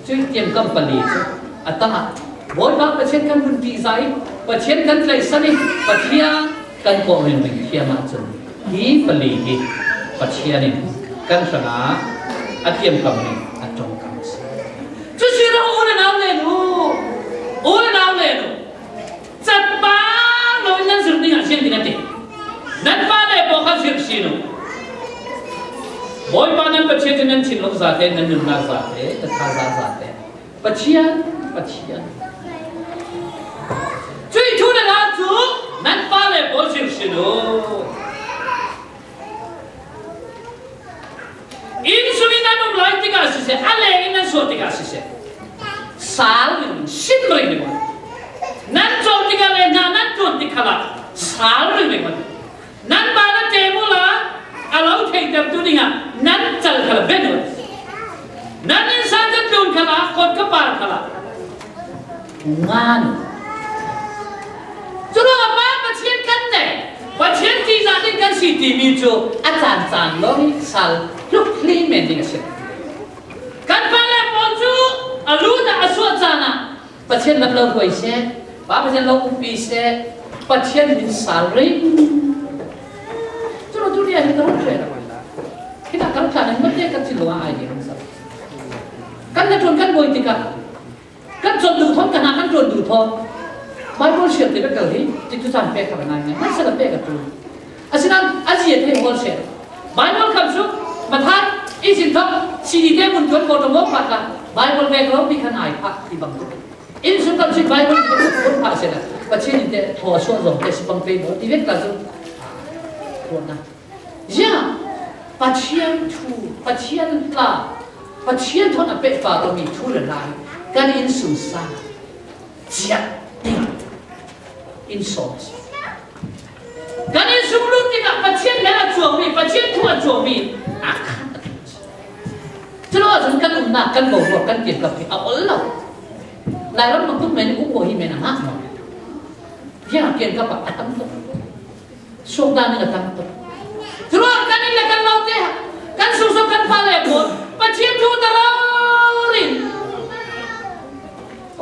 Cuih tiamkam pali cu a tangah Bawipa Pathian kan vun ṭihzah i Pathian kan tlaihsan i Pathian kan kawh ringring thiam ahcun Hi pali hi Pathian in kan hrangah a thiamkam in a ṭawngkam a si. Cu si lo, u le nau le nu, u le nau le nu, cat pang lo in nan zir dingah ziang ding a ti. Nan fale pawl kha zir si nu. Bawipa nan Pathian cu nan thinlung zate, nan nunnak zate, nan thazaang zate. Pathian, Pathian. Cuih thu le la cu nan fale pawl zir si nu. Inn sungin nan um lai tikah siseh, a leng in nan suah tikah siseh, sal ringring, sim ringring. Nan colh tikah le hna nan ṭuan tik khalah sal ringring. Nan pa na ṭem uhla, a lo theihtertu dingah nan cal kha lo ben uh. Nan innsang ka tlun khalah, kawt ka par khalah ngan uh. Curuangah pa Pathian kan nei, Pathian ṭihzah ding kan si timi cu a caan caan lawng i sal hluk hli men ding a si. Kan fale pawl cu a lut ah a suah caan ah Pathian lam lo huai seh, Pa Pathian lo umpi seh, Pathian min sal ring. Cu lo tu ria hi ka run ve. Hi nak kan kan mate kan thinlung ah ai ding sa. Kan na ṭuan kan buai tikah kan con duh thawn, kan hna kan ṭuan duh thawn. Bible siar te ka kal hi, ti tu caan pek kha ngai ngai. Hmasa ka pek ka tu. Asinain a zia te hol seh. Bible kan su, mathan, i sin thok, C D te mun tuan ko to mo phat la. Bible vek lo mi kan ai pha ti bang tu. Inn sung kan si Bible kan phah seh la, Pathian in te thaw suah zong te si pang pei maw ti vek ta cu. Ruatnak. Ziah, Pathian thu, Pathian hla, Pathian thawn a pehpar awmi thu le hla hi kan inn sung sang ciah ding in sawm a si. Kan inn sung lut tikah Pathian hmel a cuangmi, Pathian thu a cuangmi a khat a tum a si. Cu lo ahcun kan umnak, kan boruak, kan tiamkap hi a ol lo. Lairam bantuk men in um ko hi men a ngah maw? Ziah tiamkap ah a tam tuk. Suakdan in a tam tuk. Cu lo ah kan inn le kan lo te, kan sung sung kan fale pawl Pathian thu ta rori.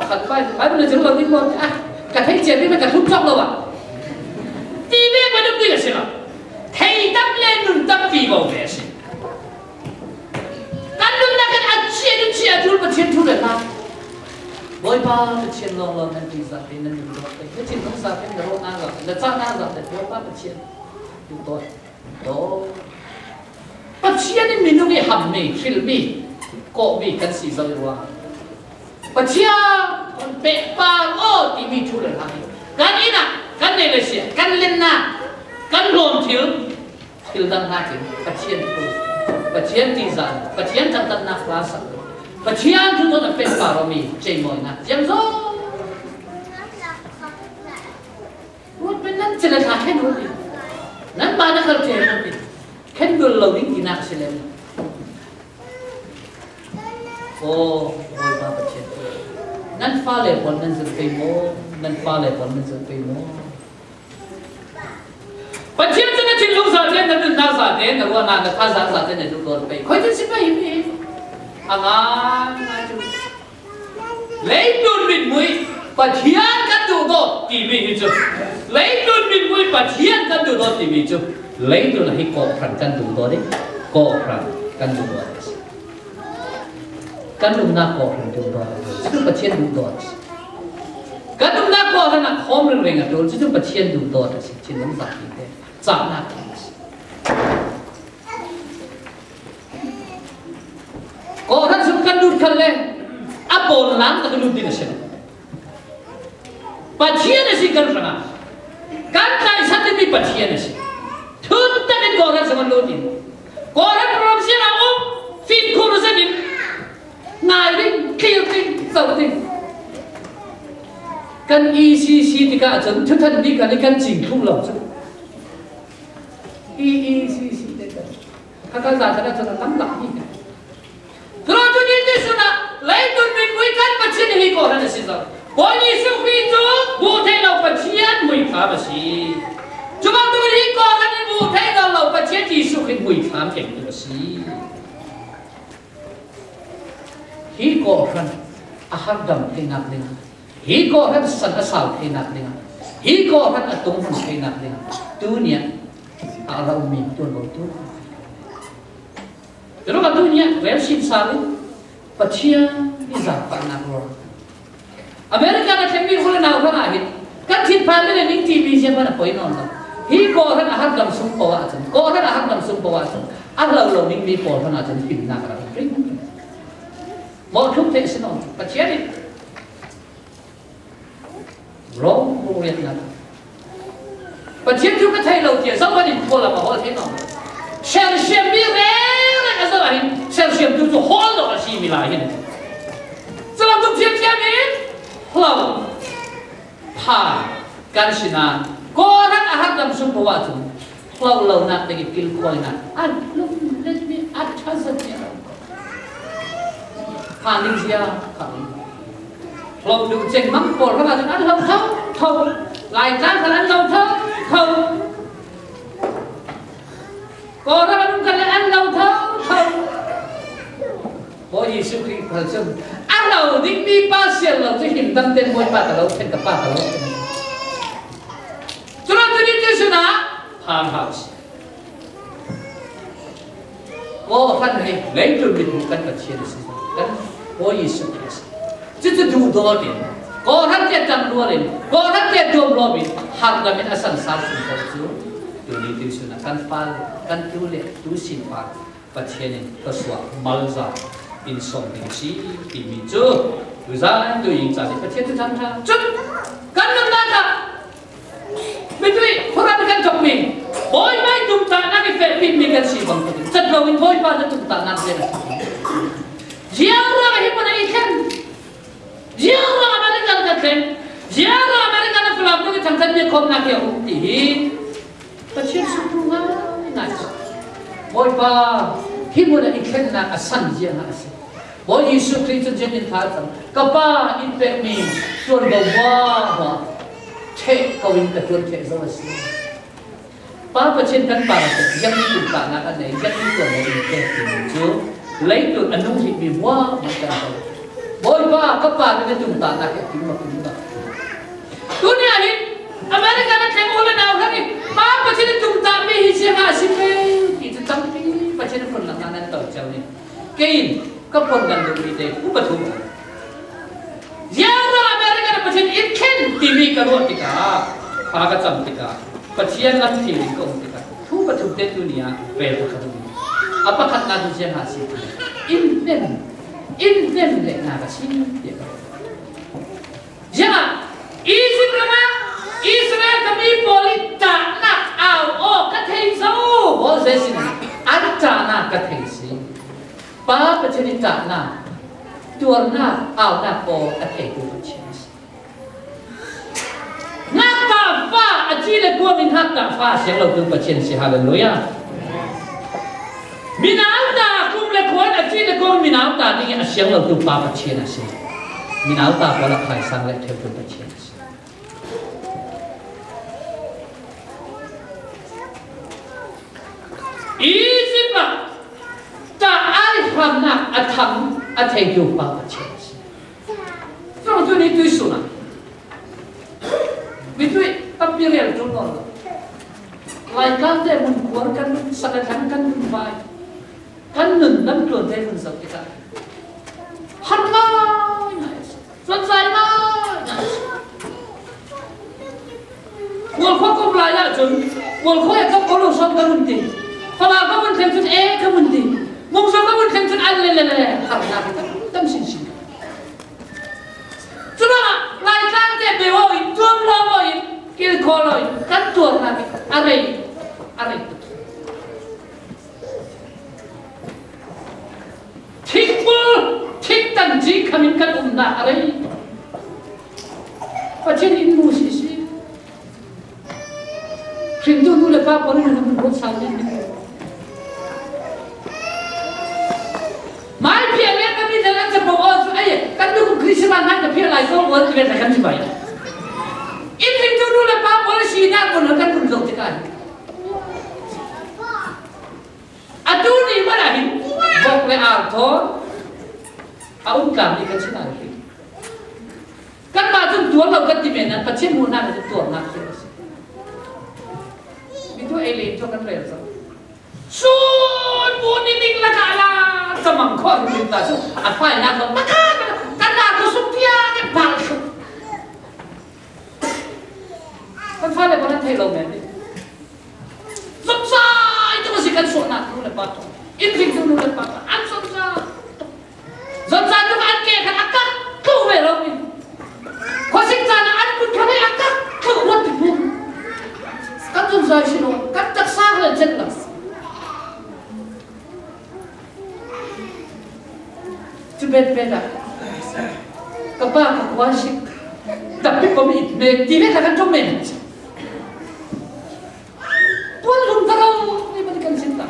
Pakhat pai, pai mun a cun lo ding maw? Ah, ka theih ciami ka thlum cawk lo ah. Ti ve ka duh ding a si lo. Thei tam le nun tam vivo ve a si. Kan nunnak kan a chia, nun chia a ṭul Pathian thu le hla. Bawipa Pathian lawnglawng nan ṭihzah te, nan nun dawt te, na thinlung zah te, na rawhnak zah te, na cahnak zah te, Bawipa Pathian duh dawt. Daw. Pathian in minung i hammi, hrilmi, kawhmi kan si zo i ruang. Pathian kan pehpar aw timi thu le hla hi kan inn ah, kan neih le siah, kan lennak, kan hlawm thil, thil dang hnakin Pathian thu, Pathian tihzah, Pathian ṭantatnak hla sak, Pathian thu thawn a pehpar awmi ceimawinak ciang zo. Ruat pen nan cele thla khen hawtin, nan pa na kal ṭheh hawtin, khen dual lo ding tinak a si le. Aw, Bawipa Pathian, nan fale pawl nan zirh pei maw? Nan fale pawl nan zirh pei maw? Pathian cu na thinlung zate, na nunnak zate, na ruahnak, na thazaang zate na duhdawt pei. Khui cun si pei hi mi. A ngai ngai cu. Leitlun mitmuh i Pathian kan duhdawt timi hi cu. Leitlun mitmuh i Pathian kan duhdawt timi cu. Leitlun ah hi kawhhran kan duhdawt i kawhhran kan duhdawt a si. Kan umnak kawhhran duhdawt a ṭul, cucu Pathian duhdawt a si. Kan umnak kawhhran ah khawm ringring a ṭul, cucu Pathian duhdawt a si. Thinlung zate, cahnak a si. Kawhhran sung kan lut khan le a pawn lam tak lut ding a si. Pathian a si kan hrangah kan tlaihsan dingmi Pathian a si. Thut takin kawhhran sung kan lut in kawhhran program siangah um, fimkhur zetin ngai ding, thlir ding, zoh ding. Kan E C C tikah cun thuthan bik kan i kan cing thluh lo cu. E E C C te kan. Kha kan zan khan a cun a tam lak mi kan. Tulo tu ni ti sunah leitlun mitmuh i kan Pathian hi kawhhran a si zo. Bawi Jesuh Khrih cu hmuh theih lo Pathian hmuithlam a si. Cu bantuk in hi kawhhran in hmuh theih lo lo Pathian Jesuh Khrih hmuithlam kengtu a si. Hi kawhhran a hardam theinak dingah, hi kawhhran san a sau theinak dingah, hi kawhhran a tung hmun theinak dingah, tuniah a la um mi tuan lo tu. Cun a tu nih rel sin sal in Pathian i zaangfahnak ruang. America na thlengmi u le nau hrangah hin kan thinphan le ning timi ziah hmanh a poi nawn lo. Hi Kawhhran a harhdam sung paoh ahcun, Kawhhran a harhdam sung paoh ahcun a hlo lo dingmi pawl hrangah cun fimnak a rak ring. Mawh thluk theih a si nawn. Pathian in Rom riatnak. Pathian thu ka thei lo tiah zohhmanh in khualam a hawl thei nawn. Sersiammi rengring a zoh ahhin sersiamtu cu hawl dawh a si milai hin. Calam tuk thiamthiam in hlo phan kan si nain Kawhhran a harhdam sung paoh ahcun hlo lonak ding i kilkhawinak a lunglenmi a ṭha zetmi a lo. Phan ding zia kha um. Hlo duh cengmang pawl hrangah cun an hlo thotho. Laitlang khal an hlo thotho. Kawhhran an um khan le an hlo thotho. Bawi Jesuh Khrih khal cun a hlo dingmi pa siar lo cu himdam tein Bawipa ka lo thlen, ka pa ka lo thlen. Culo tu ni tu sinah phan hau si. Kawhhran hi leitlun mithmuh kan Pathian a si, kan Bawi Jesuh Khrih a si. Cucu duhdawt in, Kawhhran te ṭangrual in, Kawhhran te duamhlawm in, harhdam in a sansar sung ko cu, tuni tuisun ah kan fale, kan tu le tu sin pa Pathian in thluasuah malza in sawm ding a si timi cu tuzan tu in caan in Pathian tu thangṭha cun kan nunnak ah Mitui, Khuran kan thokmi, Bawipa i tumtahnak i fehpimi kan si bang tuk in, cat loin Bawipa na tumtahnak zia na thok. Ziang ruang a hi hmun ah i thlen, ziang ruang American ka thleng, ziang ruang American a falam tuk i thangthat biakhawmnak hi a um ti hi Pathian suttu ngai ngai. Bawipa, hi hmun ah i thlennak a san ziang a si. Bawi Jesuh Khrih cun ziangtin thla a cam. Ka Pa in pekmi tuanvo hmuahhmuah ṭheh ko in ka tuan ṭheh zo a si. Pa Pathian kan Pa rak ziangtin tumtahnak a nei, ziangtin tuanvo in pek timi cu leitlun a nung hrihmi hmuahhmuah kan ko. Bawipa, ka Pa nih na tumtahnak hi a kim bak, kim bak. Tuni ah hin America na thleng u le nau hrang in Pa Pathian in tumtahmi hi ziangah a si pei ti cu tampi Pathian phunlaknak nan to cio ning. Kei in ka phun kan duhmi te khu pathum. Ziangruang America na Pathian in thlen timi ka ruah tikah, kha ka cam tikah, Pathian lam thil in ka um tikah, thu pathum te tuni ah vel pakhat um. A pakhatnak hi ziangah a si ti in hnem, in hnem lehnak a si tiah ka ruah. Ziangah Egypt ram ah Israel ka mi pawl i ṭahnak au aw ka thei zo. Moses in an ṭahnak ka thei si. Pa Pathian i ṭahnak, tuarnak, aunak aw a theitu Pathian a si. Ngakṭah fa a ci le kuang in ngakṭah fa a siang lotu Pathian a si. Hallelujah. Minauta kum le khuan a ci le kuang minauta ding a siang lotu Pa Pathian a si. Minauta pawl a khaisang le theutu Pathian a si. Egypt ah ṭah ai hramnak a thang a theitu Pa Pathian a si. Cun tu ni tuisun ah mitui tampi rel ṭul nawn lo. Laitlang te hmun khuar kan nun, sakatlang kan nun vai, kan nun lam tluan te hmun zoh tikah har ngai ngai a si. Cuanzai ngai ngai a si. Kualkhua ka um lai ahcun, kualkhua ah ka ko lo sawm ka vun ti. Falam ka vun thleng cun ee ka vun ti. Mungzawng ka vun thleng cun an le le le harnak tam tam sinsin. Curuangah Laitlang te beu aw in, tuam lo aw in, kilkhaw lo in, kan tuarnak in a rei, a rei. Thingbul, thingtan ci kham in kan umnak a rei. Pathian in mu sisi. Hringtu nu le pa pawl in hun buat sang ding. Mai phiah leng na mi nan an capo aw cu, ei, kan nu Christmas hmai ka phiah lai ko, buat ti ve kan ci bai. In hringtu nu le pa pawl sinak mun kan hun zoh tikah. Atu ni hmanh ah hin vok le ar thawn a um tlang mi kan si hna hi. Kanmah cun tuar lo kan ti men ah Pathian hmuhnak ah cun tuarnak khi a si. Mi tu Ei le tu kan rel zo. Sun bu ni ning la ka la, ka mang kho ni ta su. A fai na ko ta ka, ka na ko su pia ke pal su. Kan fa le ko na thei lo me. Zom sa, itu si kan su na tu le pa tu. In ring tu le pa tu. An zom sa. Zon zan tuk an ke khat a kak tluk ve lo in. Khuasik zan a an kut khat a kak tluk ruat ti pum. Kan zon zai si lo, kan taksa khat a zet lo. Tibet pet a. Ka pa ka khuasik. Tapi pom it me, Tibet a kan tum me. Puan lum ta lo, ni man kan sin ta.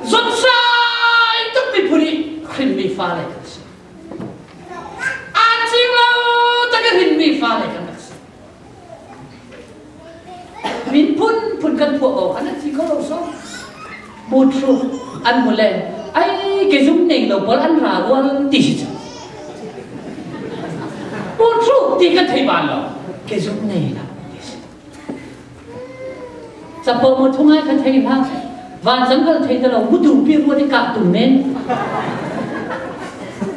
Zonsai tuk miphun i hrinmi fale kan si. A cing lo tak i hrinmi fale kan si. Min phun phun kan phuah ko kan si ko lo so. Mut ru an mu le. Ai ke zum nei lo bol an ra wal ti si. Mut ru ti kan thei ban lo. Ke zum nei lo. Chapo mo thungai kha thei hna. Van chang kal thei ta lo, mutu pi ruat i kah tum men.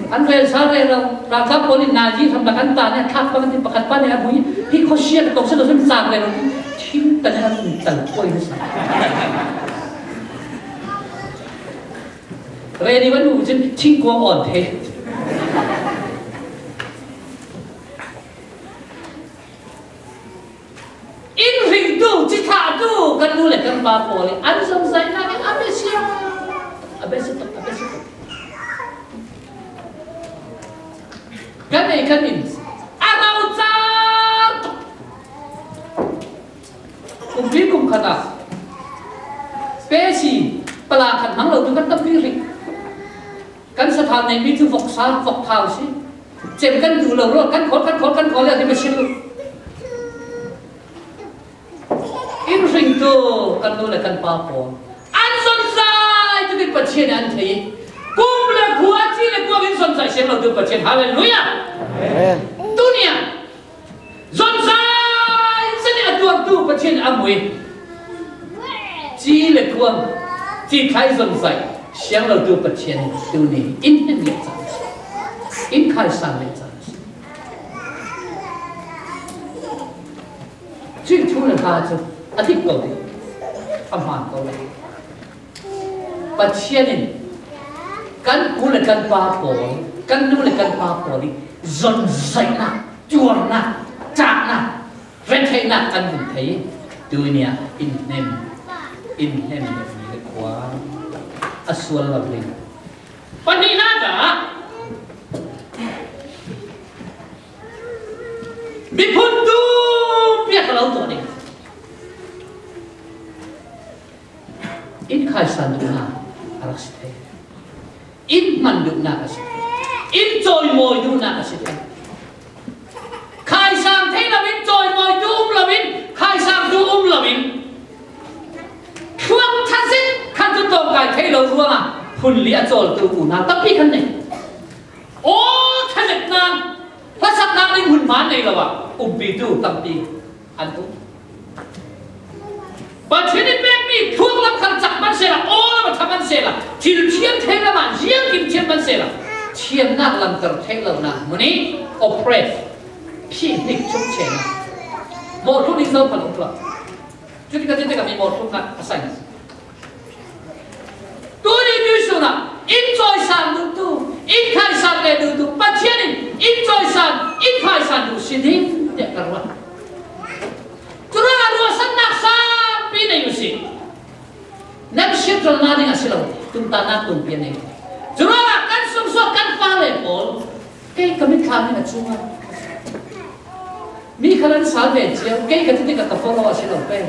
An rel sa rel lo, ralkap pawl in nazi hram lak an ta nih, a thlak bang tin pakhat pa nih a bui, hi khaw siat a tawk sa lo, sun sang rel lo, thing ta nih an tal khuai na sa. Ready van u chin thing kua on thei. In ringtu, cithlahtu kan nu le kan pa pawl i an zongzaihnak in a biasia, a biasia tuk, a biasia tuk. Kan ei kan in a raucar tuk. Kumpi kum khat ah pesi pala khat hmang lo tu kan tampi ring. Kan sathau neihmi cu voksa, vokthau si. Cem kan duh lo ruang, kan khawl, kan khawl, kan khawl le a dim a si lo. In ringtu kan nu le kan pa pawl an zon zai tu Pathian an thei. Kum le khua, ci le khua in zon zai siang lo tu Pathian. Hallelujah. Amen. Tunia zon zai zani a tuartu Pathian a mui. Ci le khua, ci khai zon zai siang lo tu Pathian tuni in hnem le cang. In khai sang le cang. Cuih thu le hla cu a dik ko ding, a hmaan ko ding. Pathian in kan pu le kan pa pawl, kan nu le kan pa pawl i zonzaihnak, tuarnak, ṭahnak, retheihnak kan vun thei. Tuini ah in hnem, in hnem le ni le khua a sual lo ding. Pahnihnak ah miphun tumpiak a lo tuah ding. In khaisan duhnak a rak si thei. In hman duhnak a si thei. In cawimawi duhnak a si thei. Khaisan thei lo in, cawimawi duh um lo in, khaisan duh um lo in, thluak ṭha zet khan cu tawngkai thei lo ruangah phun li a cawltu unau tampi kan nei. Aw, ṭha zet nan hlasaknak ding hmun hmaan nei lo ah umpitu tampi an um. Pathian in pekmi thluak lam khan cak man sehla, aw lam a ṭha man sehla, thil thiam thei lam ah ziangkim thiam man sehla, thiamnak lamter theih lonak hmun i oppress, phihnik chung chenak, mawhhluk ding zo khan um lo. Cuti ka ti tikah mi mawhhluk kha a sai. Tuni tuisun ah in cawisan duhtu, in khaisan le duhtu Pathian in in cawisan, in khaisan duh si ding tiah ka ruat. Curuangah ruahsannak sampi nei u sih. Nan siatralnak ding a si lo, tumtannak tumpi a nei. Curuangah kan sungsuak kan fale pawl, kei ka mitthlam in a chungah mi kha an sal ve cio, kei ka ti tikah ka follow a si lo pei.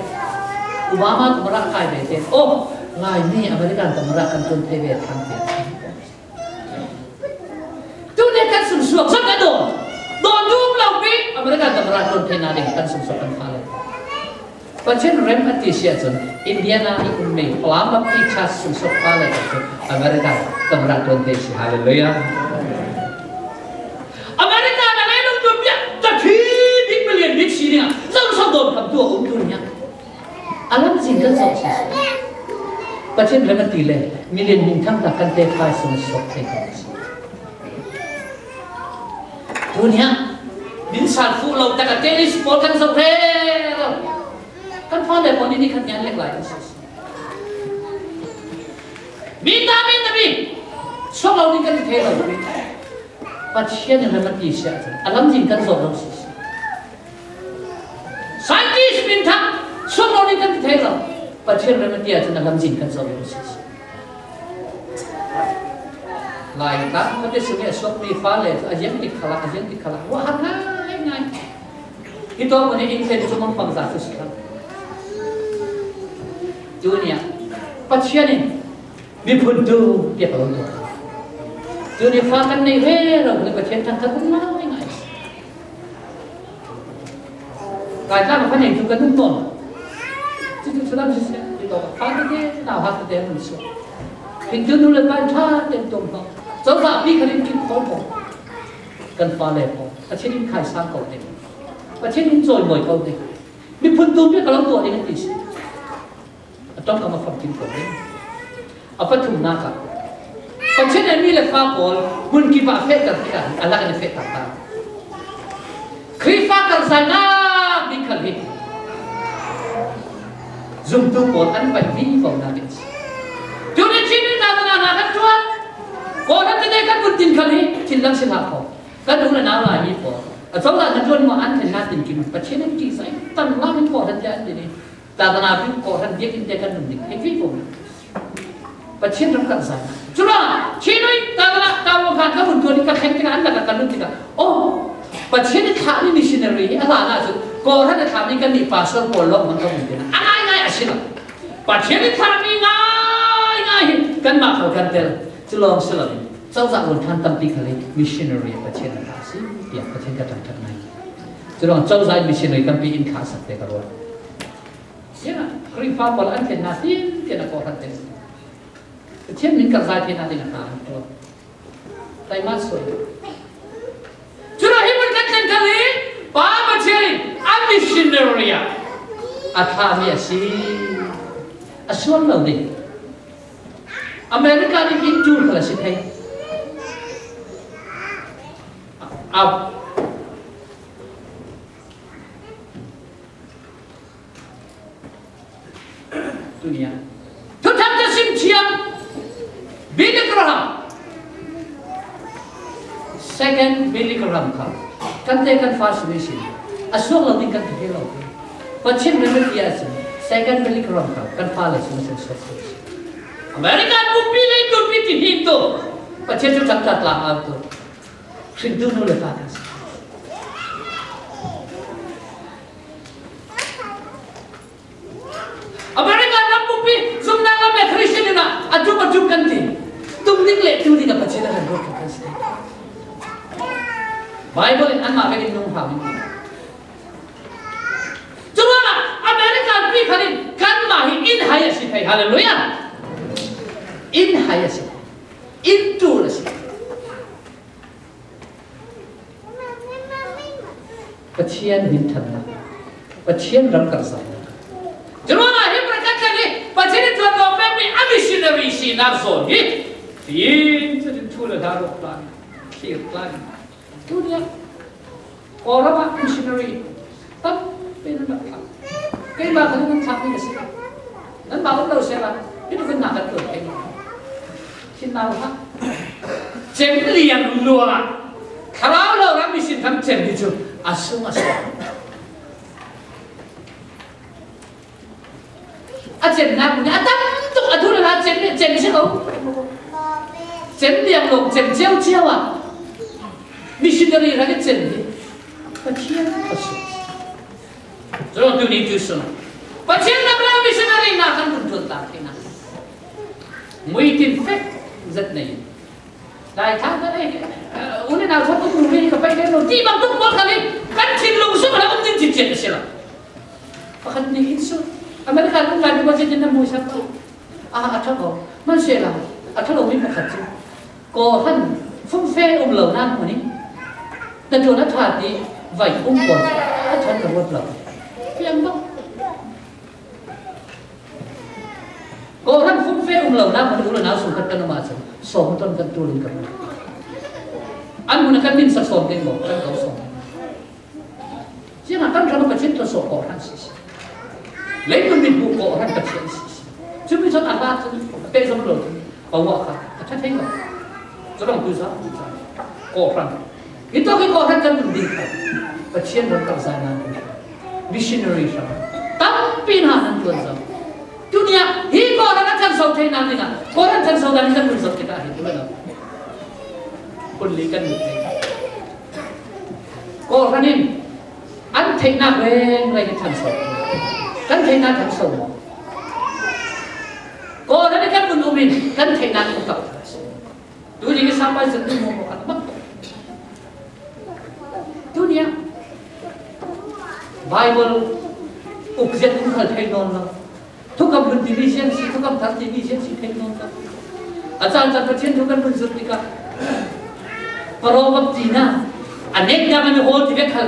Obama tamara kai ve te. Oh, Laimi American tamara kan tun thei ve thang te. Tuni kan sungsuak zat a dawn. Dawn dum lo pi American tamara tun thei na ding kan sungsuak kan fale. Pathian rem a ti si ahcun Indiana i um mi Palam Baptist Church sungsuak fale kan cu American tamara tun thei si. Hallelujah. America na lei lungtum bia, tathi bik palian bik si ding a, zong Kan zawh sisi. Pathian rem a ti le, milian minthang tak kan tefa sung suak thei kan si. Tuniah min sal fuh lo tak a tennis pawl kan zoh rero. Kan fale pawl ni ni khat nian lek lai kan si. Mi ta mi ta mi suak lo ni kan thei lo. Pathian in rem a ti sia cun a lamzin kan zawh lo sisi. Scientist minthang suak lo ni kan ti thei lo. Pathian rem a ti ahcun a lamzin kan zawh lo sisi. Lai tlang khuate sung i a suakmi fale cu a ziang tik khalah, a ziang tik khalah, ruah har ngai ngai. Hi tuah hmun i inn thlen cu mangpang za cu si kha. Tuniah Pathian in miphun tu tiah ka lo tuah. Tuni fa kan neih rero le Pathian thangṭhat um ngai ngai. Kai tlang fa nei tu kan um tawn. Cucu cu lam siseh, hi tawk fa tete, nau ha tete an um suak. Hin tu nu le pa in ṭha tein tuam hna. Cozah pi khan in kin khawl hna. Kan fale pawl Pathian in khai sang ko te. Pathian in cawimawi ko te. Miphun tu tiah ka lo tuah ding a ti si. A ṭongkam a famkim ko ding. A pathumnak ah Pathian in mi le fa pawl hmun kip ah fehter tikah a lak in a fehter ta. Khrihfa karhzainak mi khal hi zumtu pawl an paih vivo nak in si. Tuni chin in dah na kan ṭuan. Kawhhran tete kan vun tin khal hi thinlung si hlah ko. Kan u le nau Laimi pawl a cozah na ṭuan maw an thlennak tinkim Pathian in ṭihzah in tanlam in kawhhran te an din i Tatana pin kawhhran biakinn te kan nun ding hei vivo. Pathian ram kan zai. Curuangah Chinoi tatana tavuan khan ka vun tuan i ka thleng tikah an lakah ka nun tikah, oh, Pathian i thlahmi missionary hi a hlan ahcun kawhhran a thlahmi kannih pastor pawl lawng hmang ka vun tuan. A ngaingai a si lo. Pathian i thlahmi ngaingai hi kanmah khal kan tel. Cu lawng si loin cozah vun ṭhan tampi khal hi missionary Pathian a thlah a si tiah Pathian ka ṭangṭhat ngai. Curuangah cozah in missionary tampi in thlah sak te ka ruat. Siangah Khrihfa pawl an thlennak tin tian a kawhhran te. Pathian min karhzai theinak ding a hna an tuah. Taimat suai. Curuangah hi hmun kan thlen khal hi Pa Pathian in a missionary ah a thlahmi a si. A sual lo ding. America nih in ṭul khal a si thei. A Tunia thuthang ka sim thiam Billy Graham, second Billy Graham kha kan te kan fa sung ihsin a suak lo ding kan ti lo. Pathian na ti ahcun second Billy Graham kha kan fa le sung ihsin suak sung ihsin American pumpi le tumpi ti hi tu Pathian thuthang ka tla a tu hrintu nu le fa kan si. America ram pumpi zumhnak lam le Christian in a tum a tum kan ti. Tum ding le tu ding a Pathian a kan ruat kan si. Bible in anmah vekin nung hau in ti. Curuangah America pi khan in kanmah hi inn hai a si thei. Hallelujah. Inn hai a si. Inn ṭul a si. Pathian minthannak, Pathian ram karhzainak. Curuangah hi kan kan hi Pathian in ṭuan lawng pekmi a missionary sinak zawn hi fiin cun thu le hla rawk tlan, thlir tlan. Tunia Kawlram ah missionary tampi nan rak thlah. Keimah kha nan thlahmi ka si. Nanmah um lo sehla, hi tu kan nak kan tuan keimah. Thinau hlah. Cem liang luang ah Thlarau lo ram mission kan cem hi cu a sung a sung. A cemnak hmun hi a tam tuk, a thu le hla cem, cem si ko. Cem liang lo, cem cio cio ah missionary rak i cem hi Pathian a sung. Curuang tu ni tu sung Pathian ram ram missionary nak kan kun tuan ta thei nak. Muitin fek zat nei. Daithang kan ei, eh, u le nau thawk tuk hnu hi ka paih ve lo ti bang tuk pawl kha le kan thinlung sung la um ding ciciat a si lo. Pakhat nih in su America lungkai mi pakhat in na hmuhsak ko. A, a ṭha ko. Man sehla a ṭha lo mi pakhat cu kawhhran fumfe um lo nan hmun i na ṭuan a ṭha ti vai um pawl a ṭhan ka ruat lo. Fiang bak. Lo na kan u lo na sung kan kan ma sung. Song ton kan tu ling kan. An mun kan min sa song kan mo kan kau song. Ziangah kan ram Pathian tawh sawh kawhhran sisi. Leitung mitbuh kawhhran Pathian sisi. Cumi cun a hla cun a peh zom lo cun a uah kha a ṭha thei lo. Cubang tu za, tu za. Kawhhran. Hitawk hi kawhhran kan nun ding kha Pathian ram karhzaina hmun. Missionary hram. Tampi hna nan ṭuan zo. Tuni ah hi kawhhran a ṭhanso theinak dingah kawhhran ṭhanso dan kan nun zo tikah hi tu lo. Phun li kan nun thei. Kawhhran in an theihnak rengreng in ṭhanso. Kan theihnak ṭhanso maw? Kawhhran in kan vun um in kan theihnak kan kap. Tuni i sangpai zat ding maw kan mak. Tuni ah Bible uk zet in khal thei nawn lo. Thukam hlun timi ziang si, thukam thar timi ziang si thei nawn lo. A caan caan Pathian thu kan vun zut tikah Proverb tinak a neknak an i hawl ti ve khal.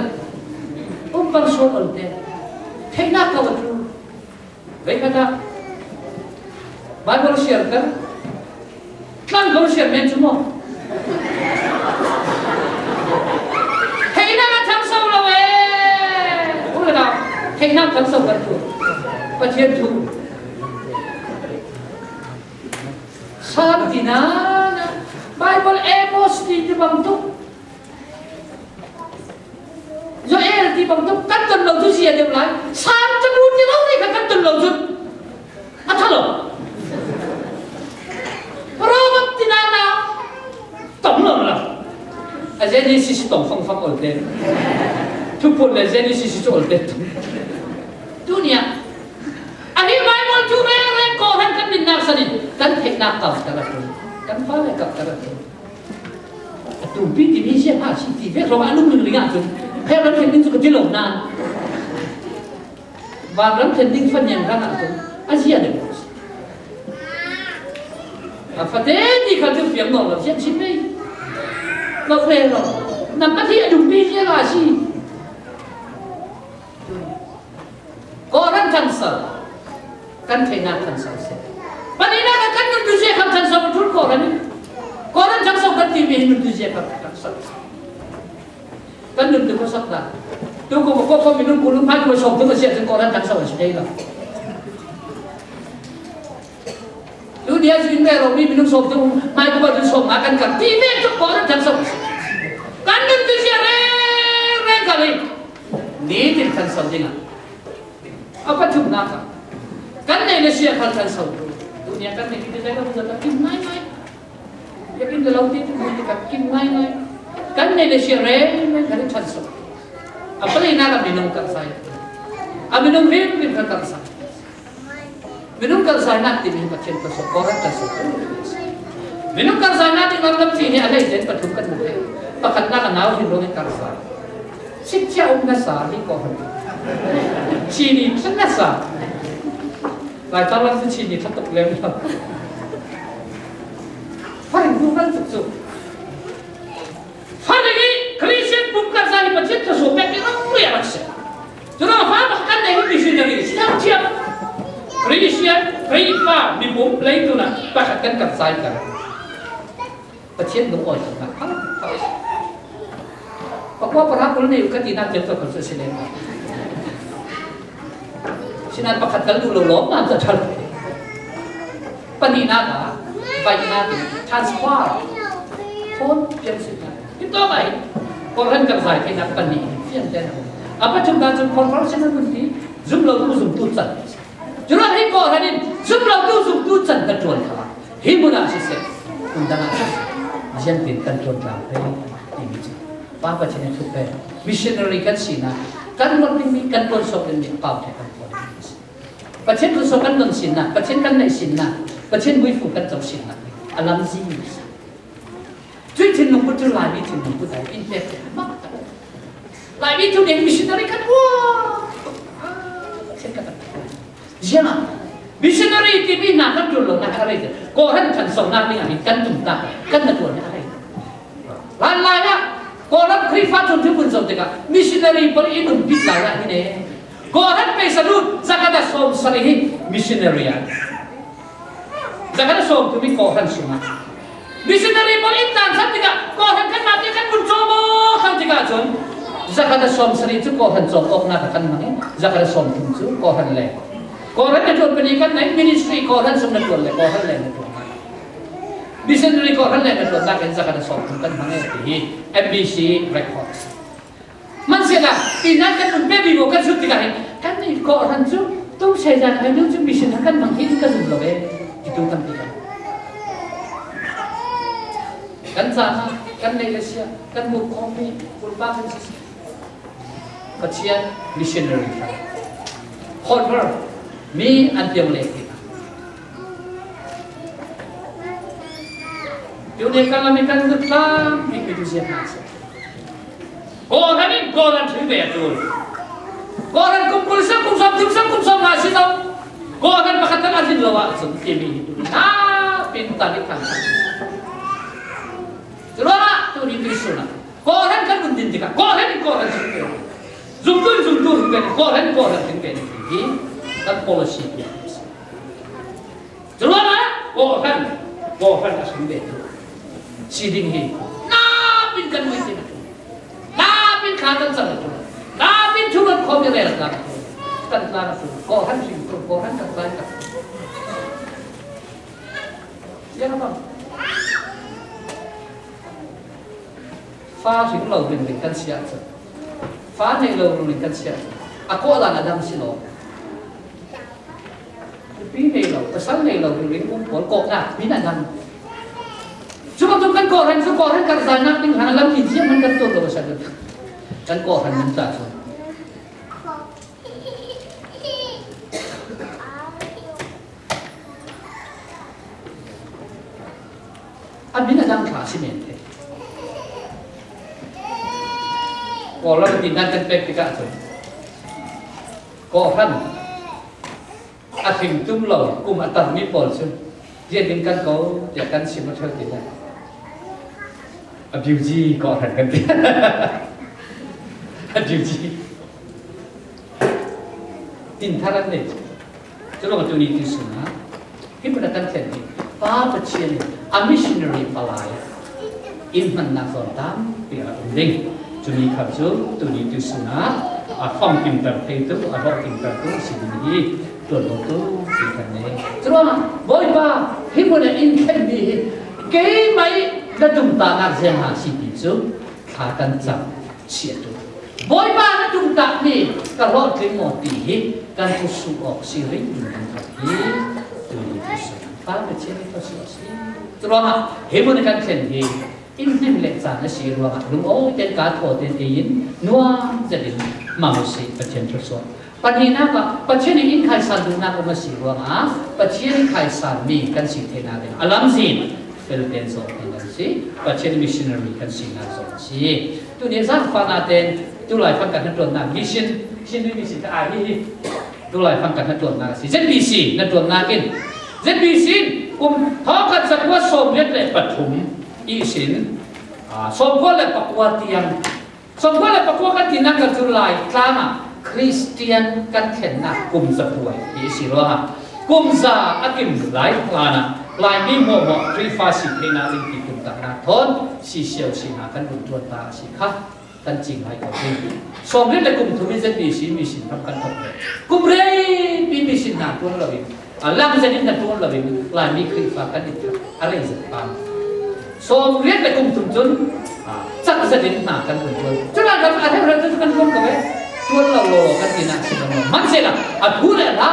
Um pang sual olte. Theihnak kau a ṭul. Veikhat ah Bible siar kan tlang ko siar men cu maw? Theihnak a ṭhangso lo e. U le nau, theihnak ṭhangso kan tu. Pathian thu. Salm tinak, Bible Amos ti ti bang tuk. Joel ti bang tuk kan ton lo cu zia deuh lai. Salm cabu ti lo rih kha kan ton lo cu a ṭha lo. Proverb tinak na tong lo la. A Genesis tong fangfang olte. Thuphun le Genesis cu olte. Tuni ah a hi Bible thu rengreng kawhhran kan nunnak san in kan theihnak kap ter a ṭul. Kan fale kap ter a ṭul. A tumpi timi ziah hna si ti vek hrawng a lung ringring ahcun, hei, ram khen ding cu ka ti lo nain, vanram khen ding faniang hrang ahcun a zia deuh a si. A fate ti kha cu fiang nawn lo, ziah si pei lo, rel lo. Nampat hi a tumpi ziah a si. Kawhhran ṭhanso, kan theihnak ṭhanso si. Pahnihnak ah kan nun tu zia kha ṭhanso a ṭul kawhhran in. Kawhhran ṭhanso kan timi hi nun tu zia kha ṭhanso. Kan nun tu khuasak dah. Tu ko ko ko minung kulung phai ko sawm tu ko sia cun kawhhran ṭhanso a si thei lo. Tuni ah cu in ve lo mi minung sawm tu mai ko ba tu sawm nga kan kar ti ve tu kawhhran ṭhanso. Kan nun tu zia rengreng kha li. Nitin ṭhanso dingah. A pathumnak ah kan nei le sia kha ṭhanso. Tuni ah kan nei ti le kan zat kim ngai ngai. Biakinn le lo ti tu ti kan kim ngai ngai. Kan nei le sia rengreng kan ṭhanso. A palinak ah minung karhzai. A minung rimrim kha karhzai. Minung karhzainak timi Pathian ka sawh, kawhhran ka sawh. Minung karhzainak ding lam lam ti hi a hlei zen pathum kan hmuh. Pakhatnak a nau hin ruangin karhzai. Sikcia um nasa hi kawhhran. Chini thla nasa. Laitlang lam cu chini thla tuk lem lo. Farin hnu ngal tuk cu. Farin i Christian pumkhat zan i Pathian thluachuah pek i rori a rak si. Cun a fa pakhat kan nei hi missionary si thiam. Christian, Khrihfa, mipum leitun ah pakhat kan kan zai kan. Pathian lungawi kan nak. Pakua para kul nei u ka tinak tel tu kan si lem. Sinan pakhat kal duh lo lawm nan cathal. Pahnihnak ah, vaihnak in, transfer. Phone piang si nan. Hi tawk ai. Kawhhran kan zai theinak pahnih fian te. A pathumnak cun conversion an ti, zum lo tu zum tu can. Curuangah hi kawhhran in zum lo tu zum tu can kan ṭuan kha. Hi hmun ah siseh, hmun dang ah siseh, ziangtin kan ṭuan tlang pei timi cu Pa Pathian in thupek. Missionary kan sinak, kan ruat dingmi, kan ṭuan sawk dingmi pau te kan phuan. Pathian thluachuah kan don sinnak, Pathian kan neih sinnak, Pathian muifu kan co sinnak a lamzin. Cuih thinlung kut cu Laimi thinlung kut ai in pek te mak tak. Laimi thu nih missionary kan hua. Ziangah missionary timi hna kan ṭul lo nak a rei. Kawhhran ṭhansonak ding ah hin kan tum tak, kan na ṭuan a rei. Hlanlai ah Kawlram Khrihfa ṭuanṭi vun zoh tikah missionary pali in um bik lai ah hin e. Kawhhran peisa lut, zakata sawm sarih hi missionary ah. Zakhat le sawmthum hi kawhhran sungah missionary pawl in tangsan tikah kawhhran kan mate kan vun cawm aw kan tikah cun zakhat le sawmsarih cu kawhhran cawm awknak ah kan hmang i zakhat le sawmthum cu kawhhran le kawhhran na ṭuan pahnih kan nei, ministry kawhhran sung na ṭuan le kawhhran le na ṭuan. Missionary kawhhran le na ṭuannak in zakhat le sawmthum kan hmang i ti hi M B C record. Hmanhsehlaw, tinak kan nun pek vivo kan sut tikah hin, kan nih kawhhran cu, tu sezan ai nu cu mission ah kan hmang hi in ka zum lo ve, titu tampi kan. Kan caan ah, kan neih le siah, kan hmuh khawhmi, pulpa kan si. Pathian missionary kan. Convert, mi an piang leh tikah. Tuni kan lam i kan zuk tlam bikmi tu ziah hna a si. Kawhhran in kawhhran thil ve a ṭul. Kawhhran kum kul si lo, kum sawm thum si lo, kum sawm nga si lo. Kawhhran pakhat kan a tlin lo ahcun timi hi tu hna pin ta dih kan. Curuangah tuni tu sun ah kawhhran kan vun din tikah kawhhran in kawhhran thil ve. Zumtu in zumtu thil ve, kawhhran in kawhhran thil ve hi kan policy tu. Curuangah kawhhran, kawhhran a hring ve tu si ding hi. Napin kan muitin a ṭul, napin thla kan cam a ṭul, napin thu kan khawm i rel kan ṭul, kan tlan a ṭul, kawhhran hring ṭul, kawhhran kan tlai kan ṭul. Ziang a bang. Fa hring lo ringring kan si ahcun, fa nei lo ringring kan si ahcun, a kawh dan a dang si lo. Nupi nei lo, pasal nei lo ringring um pawl kawhnak min a dang. Cu bantuk kan kawhhran cu kawhhran karhzainak ding hna lam in ziang hman kan tuan lo a si. Kan kawhhran nunnak cu a min a dang kha a si men te. Kawhhran tinak kan pek tikah cun kawhhran a hring tum lo, kum a tarmi pawl cu rian in kan ko tiah kan sim a ṭheu ti le. A biuji kawhhran kan ti. A biuji. Tin thar an nei. Cu lawng a tuni ti sungah hi hmun a kan thlen hi Pa Pathian in a missionary palai in hmannak zawn tampi a um ding. Cumi kha cu tuni tu sungah a famkimter theitu, a hlawhkimtertu a si ding hi tuan lo tu ti kan nei. Curuangah Bawipa, hi hmun ah in thlenmi hi keimah i na tumtahnak ziang a si ti cu thla kan cam si a ṭul. Bawipa na tumtahmi ka hlawhtling maw ti hi kan thutsuh awk si ringring kan thawk hi tuni tu sungah Pa Pathian in thutsuh awk si. Curuangah hi hmun kan thlen hi in hnem le caan a si ruangah lungawi ten kaa thaw ten ei in nuam zetin hmang u sih, Pathian thluasuah. Pahnihnak ah Pathian in in khaisan duhnak um a si ruangah Pathian in khaisanmi kan si theinak ding a lamzin fel ten zawh ti kan si. Pathian missionary kan sinak zawh a si. Tuni zaangfahnak ten tulai fang kan hnaṭuannak mission, mission, mission kha ai hi hi. Tulai fang kan hnaṭuannak a si. Z B C hnaṭuannak in Z B C in kum thawngkhat zakua sawmriat le pathum ihsin, aa, sawmkua le pakua tiang, sawmkua le pakua kan tinak kan cu Laitlang ah Khristian kan thlennak kum zapuai hi a si ruangah kum za a kim Laitlang ah Laimi hmuahhmuah Khrihfa si theinak ding ti tumtahnak thawn sisio si hna kan vun ṭuan ta a si kha. Kan cing lai ko hi. Sawmriat le kum thum in Z B C mission ram kan thawk ve. Kum reipi mission hna ṭuan loin, a lang zetin hna ṭuan loin, Laimi Khrihfa kan i thak a rei zet pam. Sawmriat le kum thum cun, a, cak zetin hna kan vun ṭuan. Cu lai kan a hremhrem cu kan ṭuan ko ve. Ṭuan lo law kan tinak si lo. Hmanhsehlaw, a thu le a hla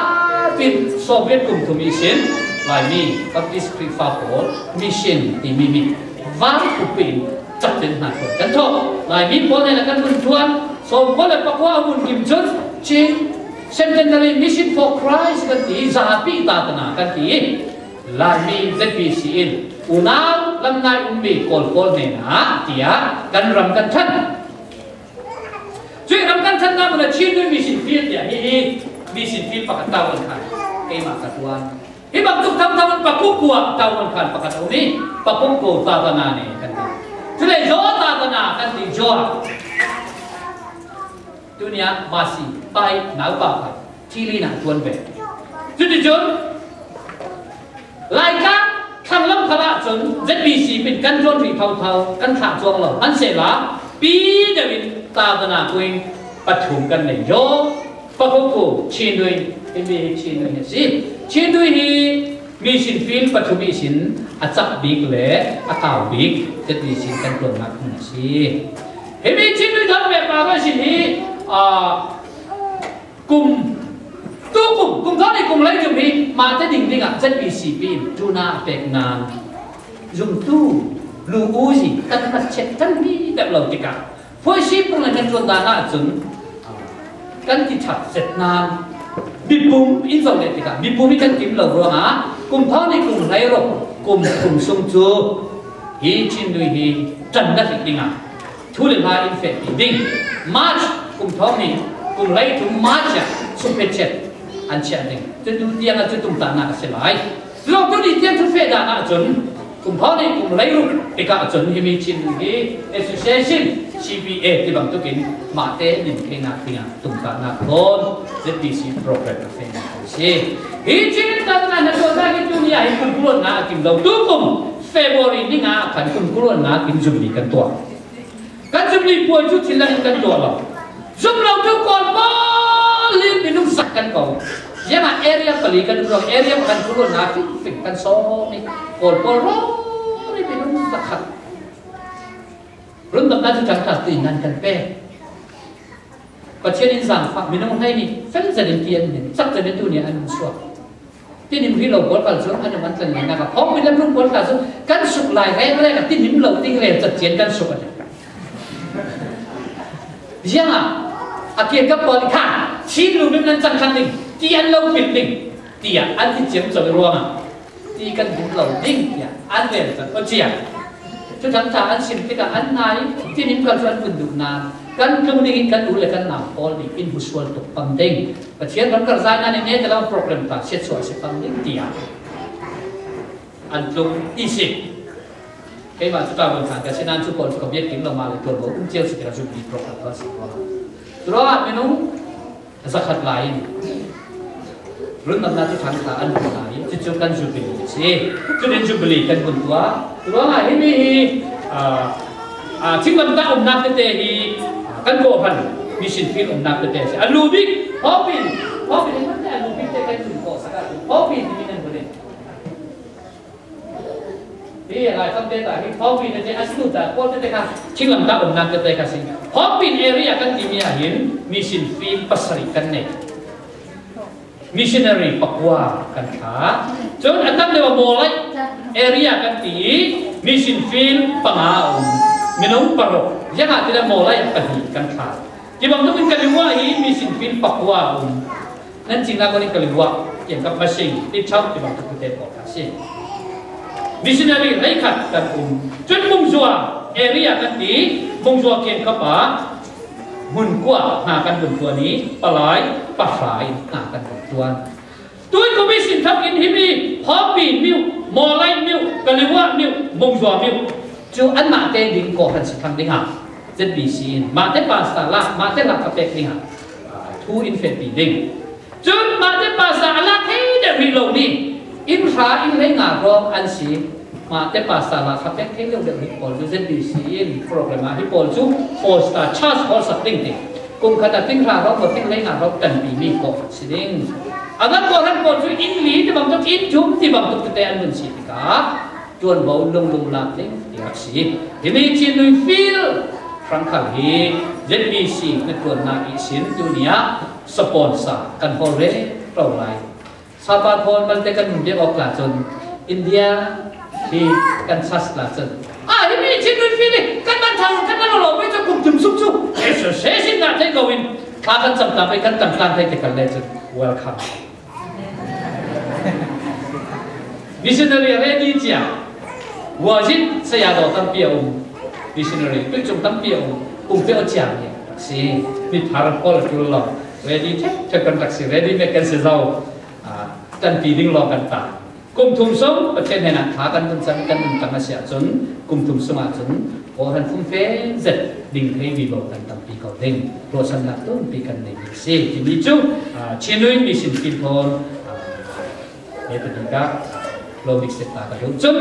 pin sawmriat kum thum ihsin, Laimi Baptist Khrihfa pawl mission timi mi van khup in cak zetin hna ṭuan kan thawk. Laimi pawl hnenah kan vun ṭuan. Sawmkua le pakua a vun kim cun Chin Centenary Mission for Christ kan ti, zapi tatana kan ti. Laimi Z B C in unau lamnai ummi Kawl pawl hnenah tiah kan ram kan ṭhan. Cuih ram kan ṭhannak hmun ah Chin Mission Field tiah hihi mission field pakhat Tavuan Khan keimah ka ṭuan. Hi bantuk thangthang in Pakungku ah Tavuan Khan pakhat a um i Pakungku tatana nih kan ti. Cule Jaw tatana kan ti, Jaw. Tunia Masi pai naupa kha thilin ah ṭuan ve. Cuticun Laikak thlang lam khalah cun Z B C pin kan ṭuan rih thotho, kan thlah cuang lo. Hmanhsehla pi deuh in tadana kuin pathum kan nei jaw. Pakhuku Chin Dui, himi hi Chin Dui hi a si. Chin Dui hi mission field pathum ihsin a cak bik le a kau bik Z B C kan ṭuannak hmun a si. Himi Chin Dui thawng pek pa ruah sin hi, aa, kum, tu kum, kum thawng nih kum hleithum hi mahte ding dingah Z B C pin ṭuan a pek nan zumtu lu uzi kan mat chet kan mi deuh lo tikah, phuaisi pung le kan ṭuan dan ahcun kan ti ṭhat zet nan, mipum in zoh leh tikah mipum hi kan tim lo ruangah kum thawng nih kum hleiruk kum thum sung cu hi Chin Dui hi ṭan na hrih dingah thu le hla in fehpi ding. March kum thawng nih kum hleithum March ah sungphet chet an chiah ding. Cucu tiang ah cu tumtahnak a si lai. Cu zong tu nih tiang thu feh dan ahcun kum thawng nih kum hleiruk tikah cun himi Chin Dui hi association, C P A ti bangtuk in mahte din theinak dingah tumtahnak thawn Z B C program a fehnak a si. Hi Chin Dui ṭannak hnaṭuannak hi tu ni ah hin kum kul le nga a kim lo. Tu kum February ni nga ah khan kum kul le nga kim zumli kan tuah. Kan zumli puai cu thil in kan tuah lo. Zum lo tu Kawl pawl hi minung zat kan ko. Ziangah area pali kan um lo, area pakhat kul le nga fingfing kan sawm i Kawl pawl rawl hi minung zakhat. Rundamnak cu ṭangṭa ti nan kan pek. Pathian in zaangfah minung hleihnih fel zet in ti an hnin, cak zet in tu ni an suak. Tinim hrih lo pawl khal cu an um an tlan lai nak a, phawngpi lam lung pawl khal cu kan suk lai reng reng a, tinim lo ding rel cat cian kan suk a ti. Ziangah a kiangkap pawl i khan, Chin lumim nan cang thlang ding, ti an lo pilh ding, tiah an ti ciamco i ruangah ti kan hmu lo ding, tiah an rel cat aw cia. Thuthang ṭha an sim tikah an nai, tinim khal cu an vun duh nan, kan tlung ding in kan u le kan nau pawl nih in hmusual tuk pam ding. Pathian ram karhzai nan in neta lo program ta siatsuah a si pam ding, tiah an tlung i si. Keimah cu ṭawn hlan ka si nan cu pawl cu ka biak kim lo, mah le ṭuan lo um cio si tikah zumhmi program ka si ko. Curuangah minung zakhat lai in rundamnak thuthang ṭha an hmuh lai i cucu kan jubilee a si. Cutin jubilee kan vun tuah. Curuangah himi hi, aa, aa, thinglamtah umnak tete hi, aa, kan kawhhran mission field umnak tete a si. A lu bik, phawngpi, phawngpi nih hmanh a lu bik te kan vun kawh sak ahcun phawngpi timi nan vun in. Hi, a lai famte ta hi, phawngpi tete a si tu ta, pawl tete kha, thinglamtah umnak tete kha si. Phawngpi in area kan timi ah hin mission field pasarih kan nei. Missionary pakua kan thlah. Cun a tam deuh a Mawlai area kan ti i mission field panga a um. Minung paruk. Ziangah ti le Mawlai ah pahnih kan thlah. Ti bangtuk in Kaliwa hi mission field pakua a um. Nan cingnak in Kaliwa, kiangkap masing, ti chau ti bangtuk tete pawl kha si. Missionary hleikhat kan um. Cun Mungzua area kan ti, Mungzua kiangkap ah hmun kua hna kan vun ṭuan i palai pahra in hna kan vun ṭuan. Tuikum ihsin thawk in himi Phawpi miu, Mawlai miu, Kaliwa miu, Mungzua miu cu anmah te ding kawhhran si thlang dingah Z B C in mahte pastor lak, mahte lak ka pek dingah, aa, thu in fehpi ding. Cun mahte pastor a lak thei deuh rih lo nih inn hra inn hleinga hrawng an si. Mahte pastor lak kha pek thei lo deuh rih pawl cu Z B C in program ah hi pawl cu four star church hall sak ding ti. Kum khat ah inn hra hrawng, inn hleinga hrawng tanpi mi kawh si ding. A kan kawhhran pawl cu inn li ti bangtuk, inn thum ti bangtuk tete an vun si tikah ṭuanvo lunglung lak ding ti rak si. Himi Chin Dui field hrang khal hi Z B C hnaṭuannak ihsin tu ni ah sponsor kan hawl rero lai. Sapa thawn malte kan vun biak awk la cun India hi kan chas la cun, ah, himi Chin Dui field hi kan man thang kan lo lo pei cu kum thum sung cu association ngah thei ko in thla kan cam ta pei kan tam tlang thei tikal le cun welcome. Missionary a ready cia. Wazit saya do tampi a um. Missionary tuicung tampi a um. Pumpi a ciang ni si. Mi thar pawl a tul lo. Ready thek thek kan tak si. Ready mek kan si zo. Ah, kan pi ding lo kan ta. Kum thum sung Pathian hnenah thla kan vun cam, kan vun tang a si ahcun kum thum sung ahcun kawhhran fumfe zet ding thei vivo kan tampi ko ding ruahsannak tumpi kan nei ding si. Timi cu, ah, Chin Dui mission field thawn, ah, he timi ka Lo mix set ta ka duh. Cun,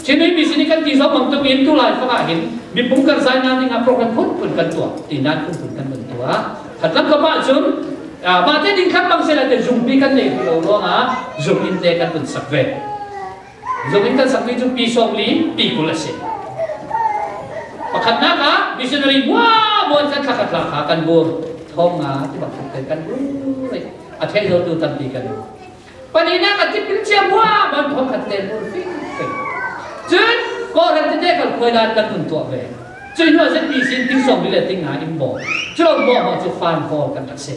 Chin Mission kan ti zo bang tuk in tu lai fak ah hin, mipum kan zaina ding ah program phun phun kan tuah, ti nan phun phun kan pun tuah. Khat lam ka pah cun, ah, mah te ding khat bang seh la te zumpi kan nei lo ruang ah, zum in te kan pun sak ve. Zum in kan sak mi cu pi sawm li, pi kul a si. Pakhatnak ah, missionary hmuahhmuah kan thla khat hla kha kan bur. Thong nga, ti bang khat te kan bur. A theih zo tu tampi kan bur. Pahnihnak a tipil cia hmuahhmuah thong khat te bur fingfing. Cun, Kawhhran tete khal khuailan kan hun tuah ve. Cun hnu ah zet pi sin ting sawm li le ting nga in bawm. Cu lo hmuahhmuah cu fan hawl kan rak si.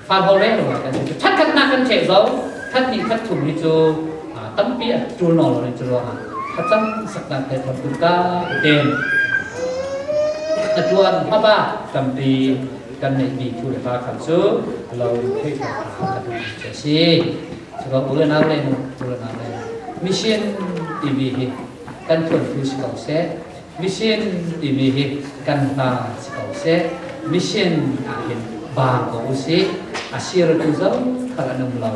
Fan hawl reng lo kan si. Ṭhatkhatnak kan ṭheh zo. Ṭhat hnih ṭhat thum hi cu, ah, tampi a ṭul nawn lo nih cu ruangah ṭhat cang saknak te thawt tuk ka ten. A ṭuan hmaba tampi kan neih mi thu le hla khal cu lo thei hna kha kan si. Cuka u le nau le nu, u le nau le nu. Mission timi hi kan thuanthu si ko seh, mission timi hi kan hla si ko seh, mission ah hin bang ko u sih, a si ratu zo khal an um lo.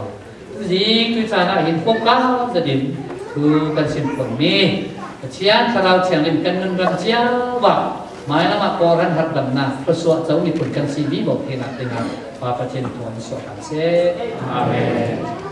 Zing tu caan ah hin pawngkam zetin thu kan sim khawmmi Pathian Thlarau Thianghlim kan nunram cio ah mailam ah Kawhhran harhdamnak hruasuah co miphun kan si vivo theinak dingah Pa Pathian thawng suak kan seh. Amen.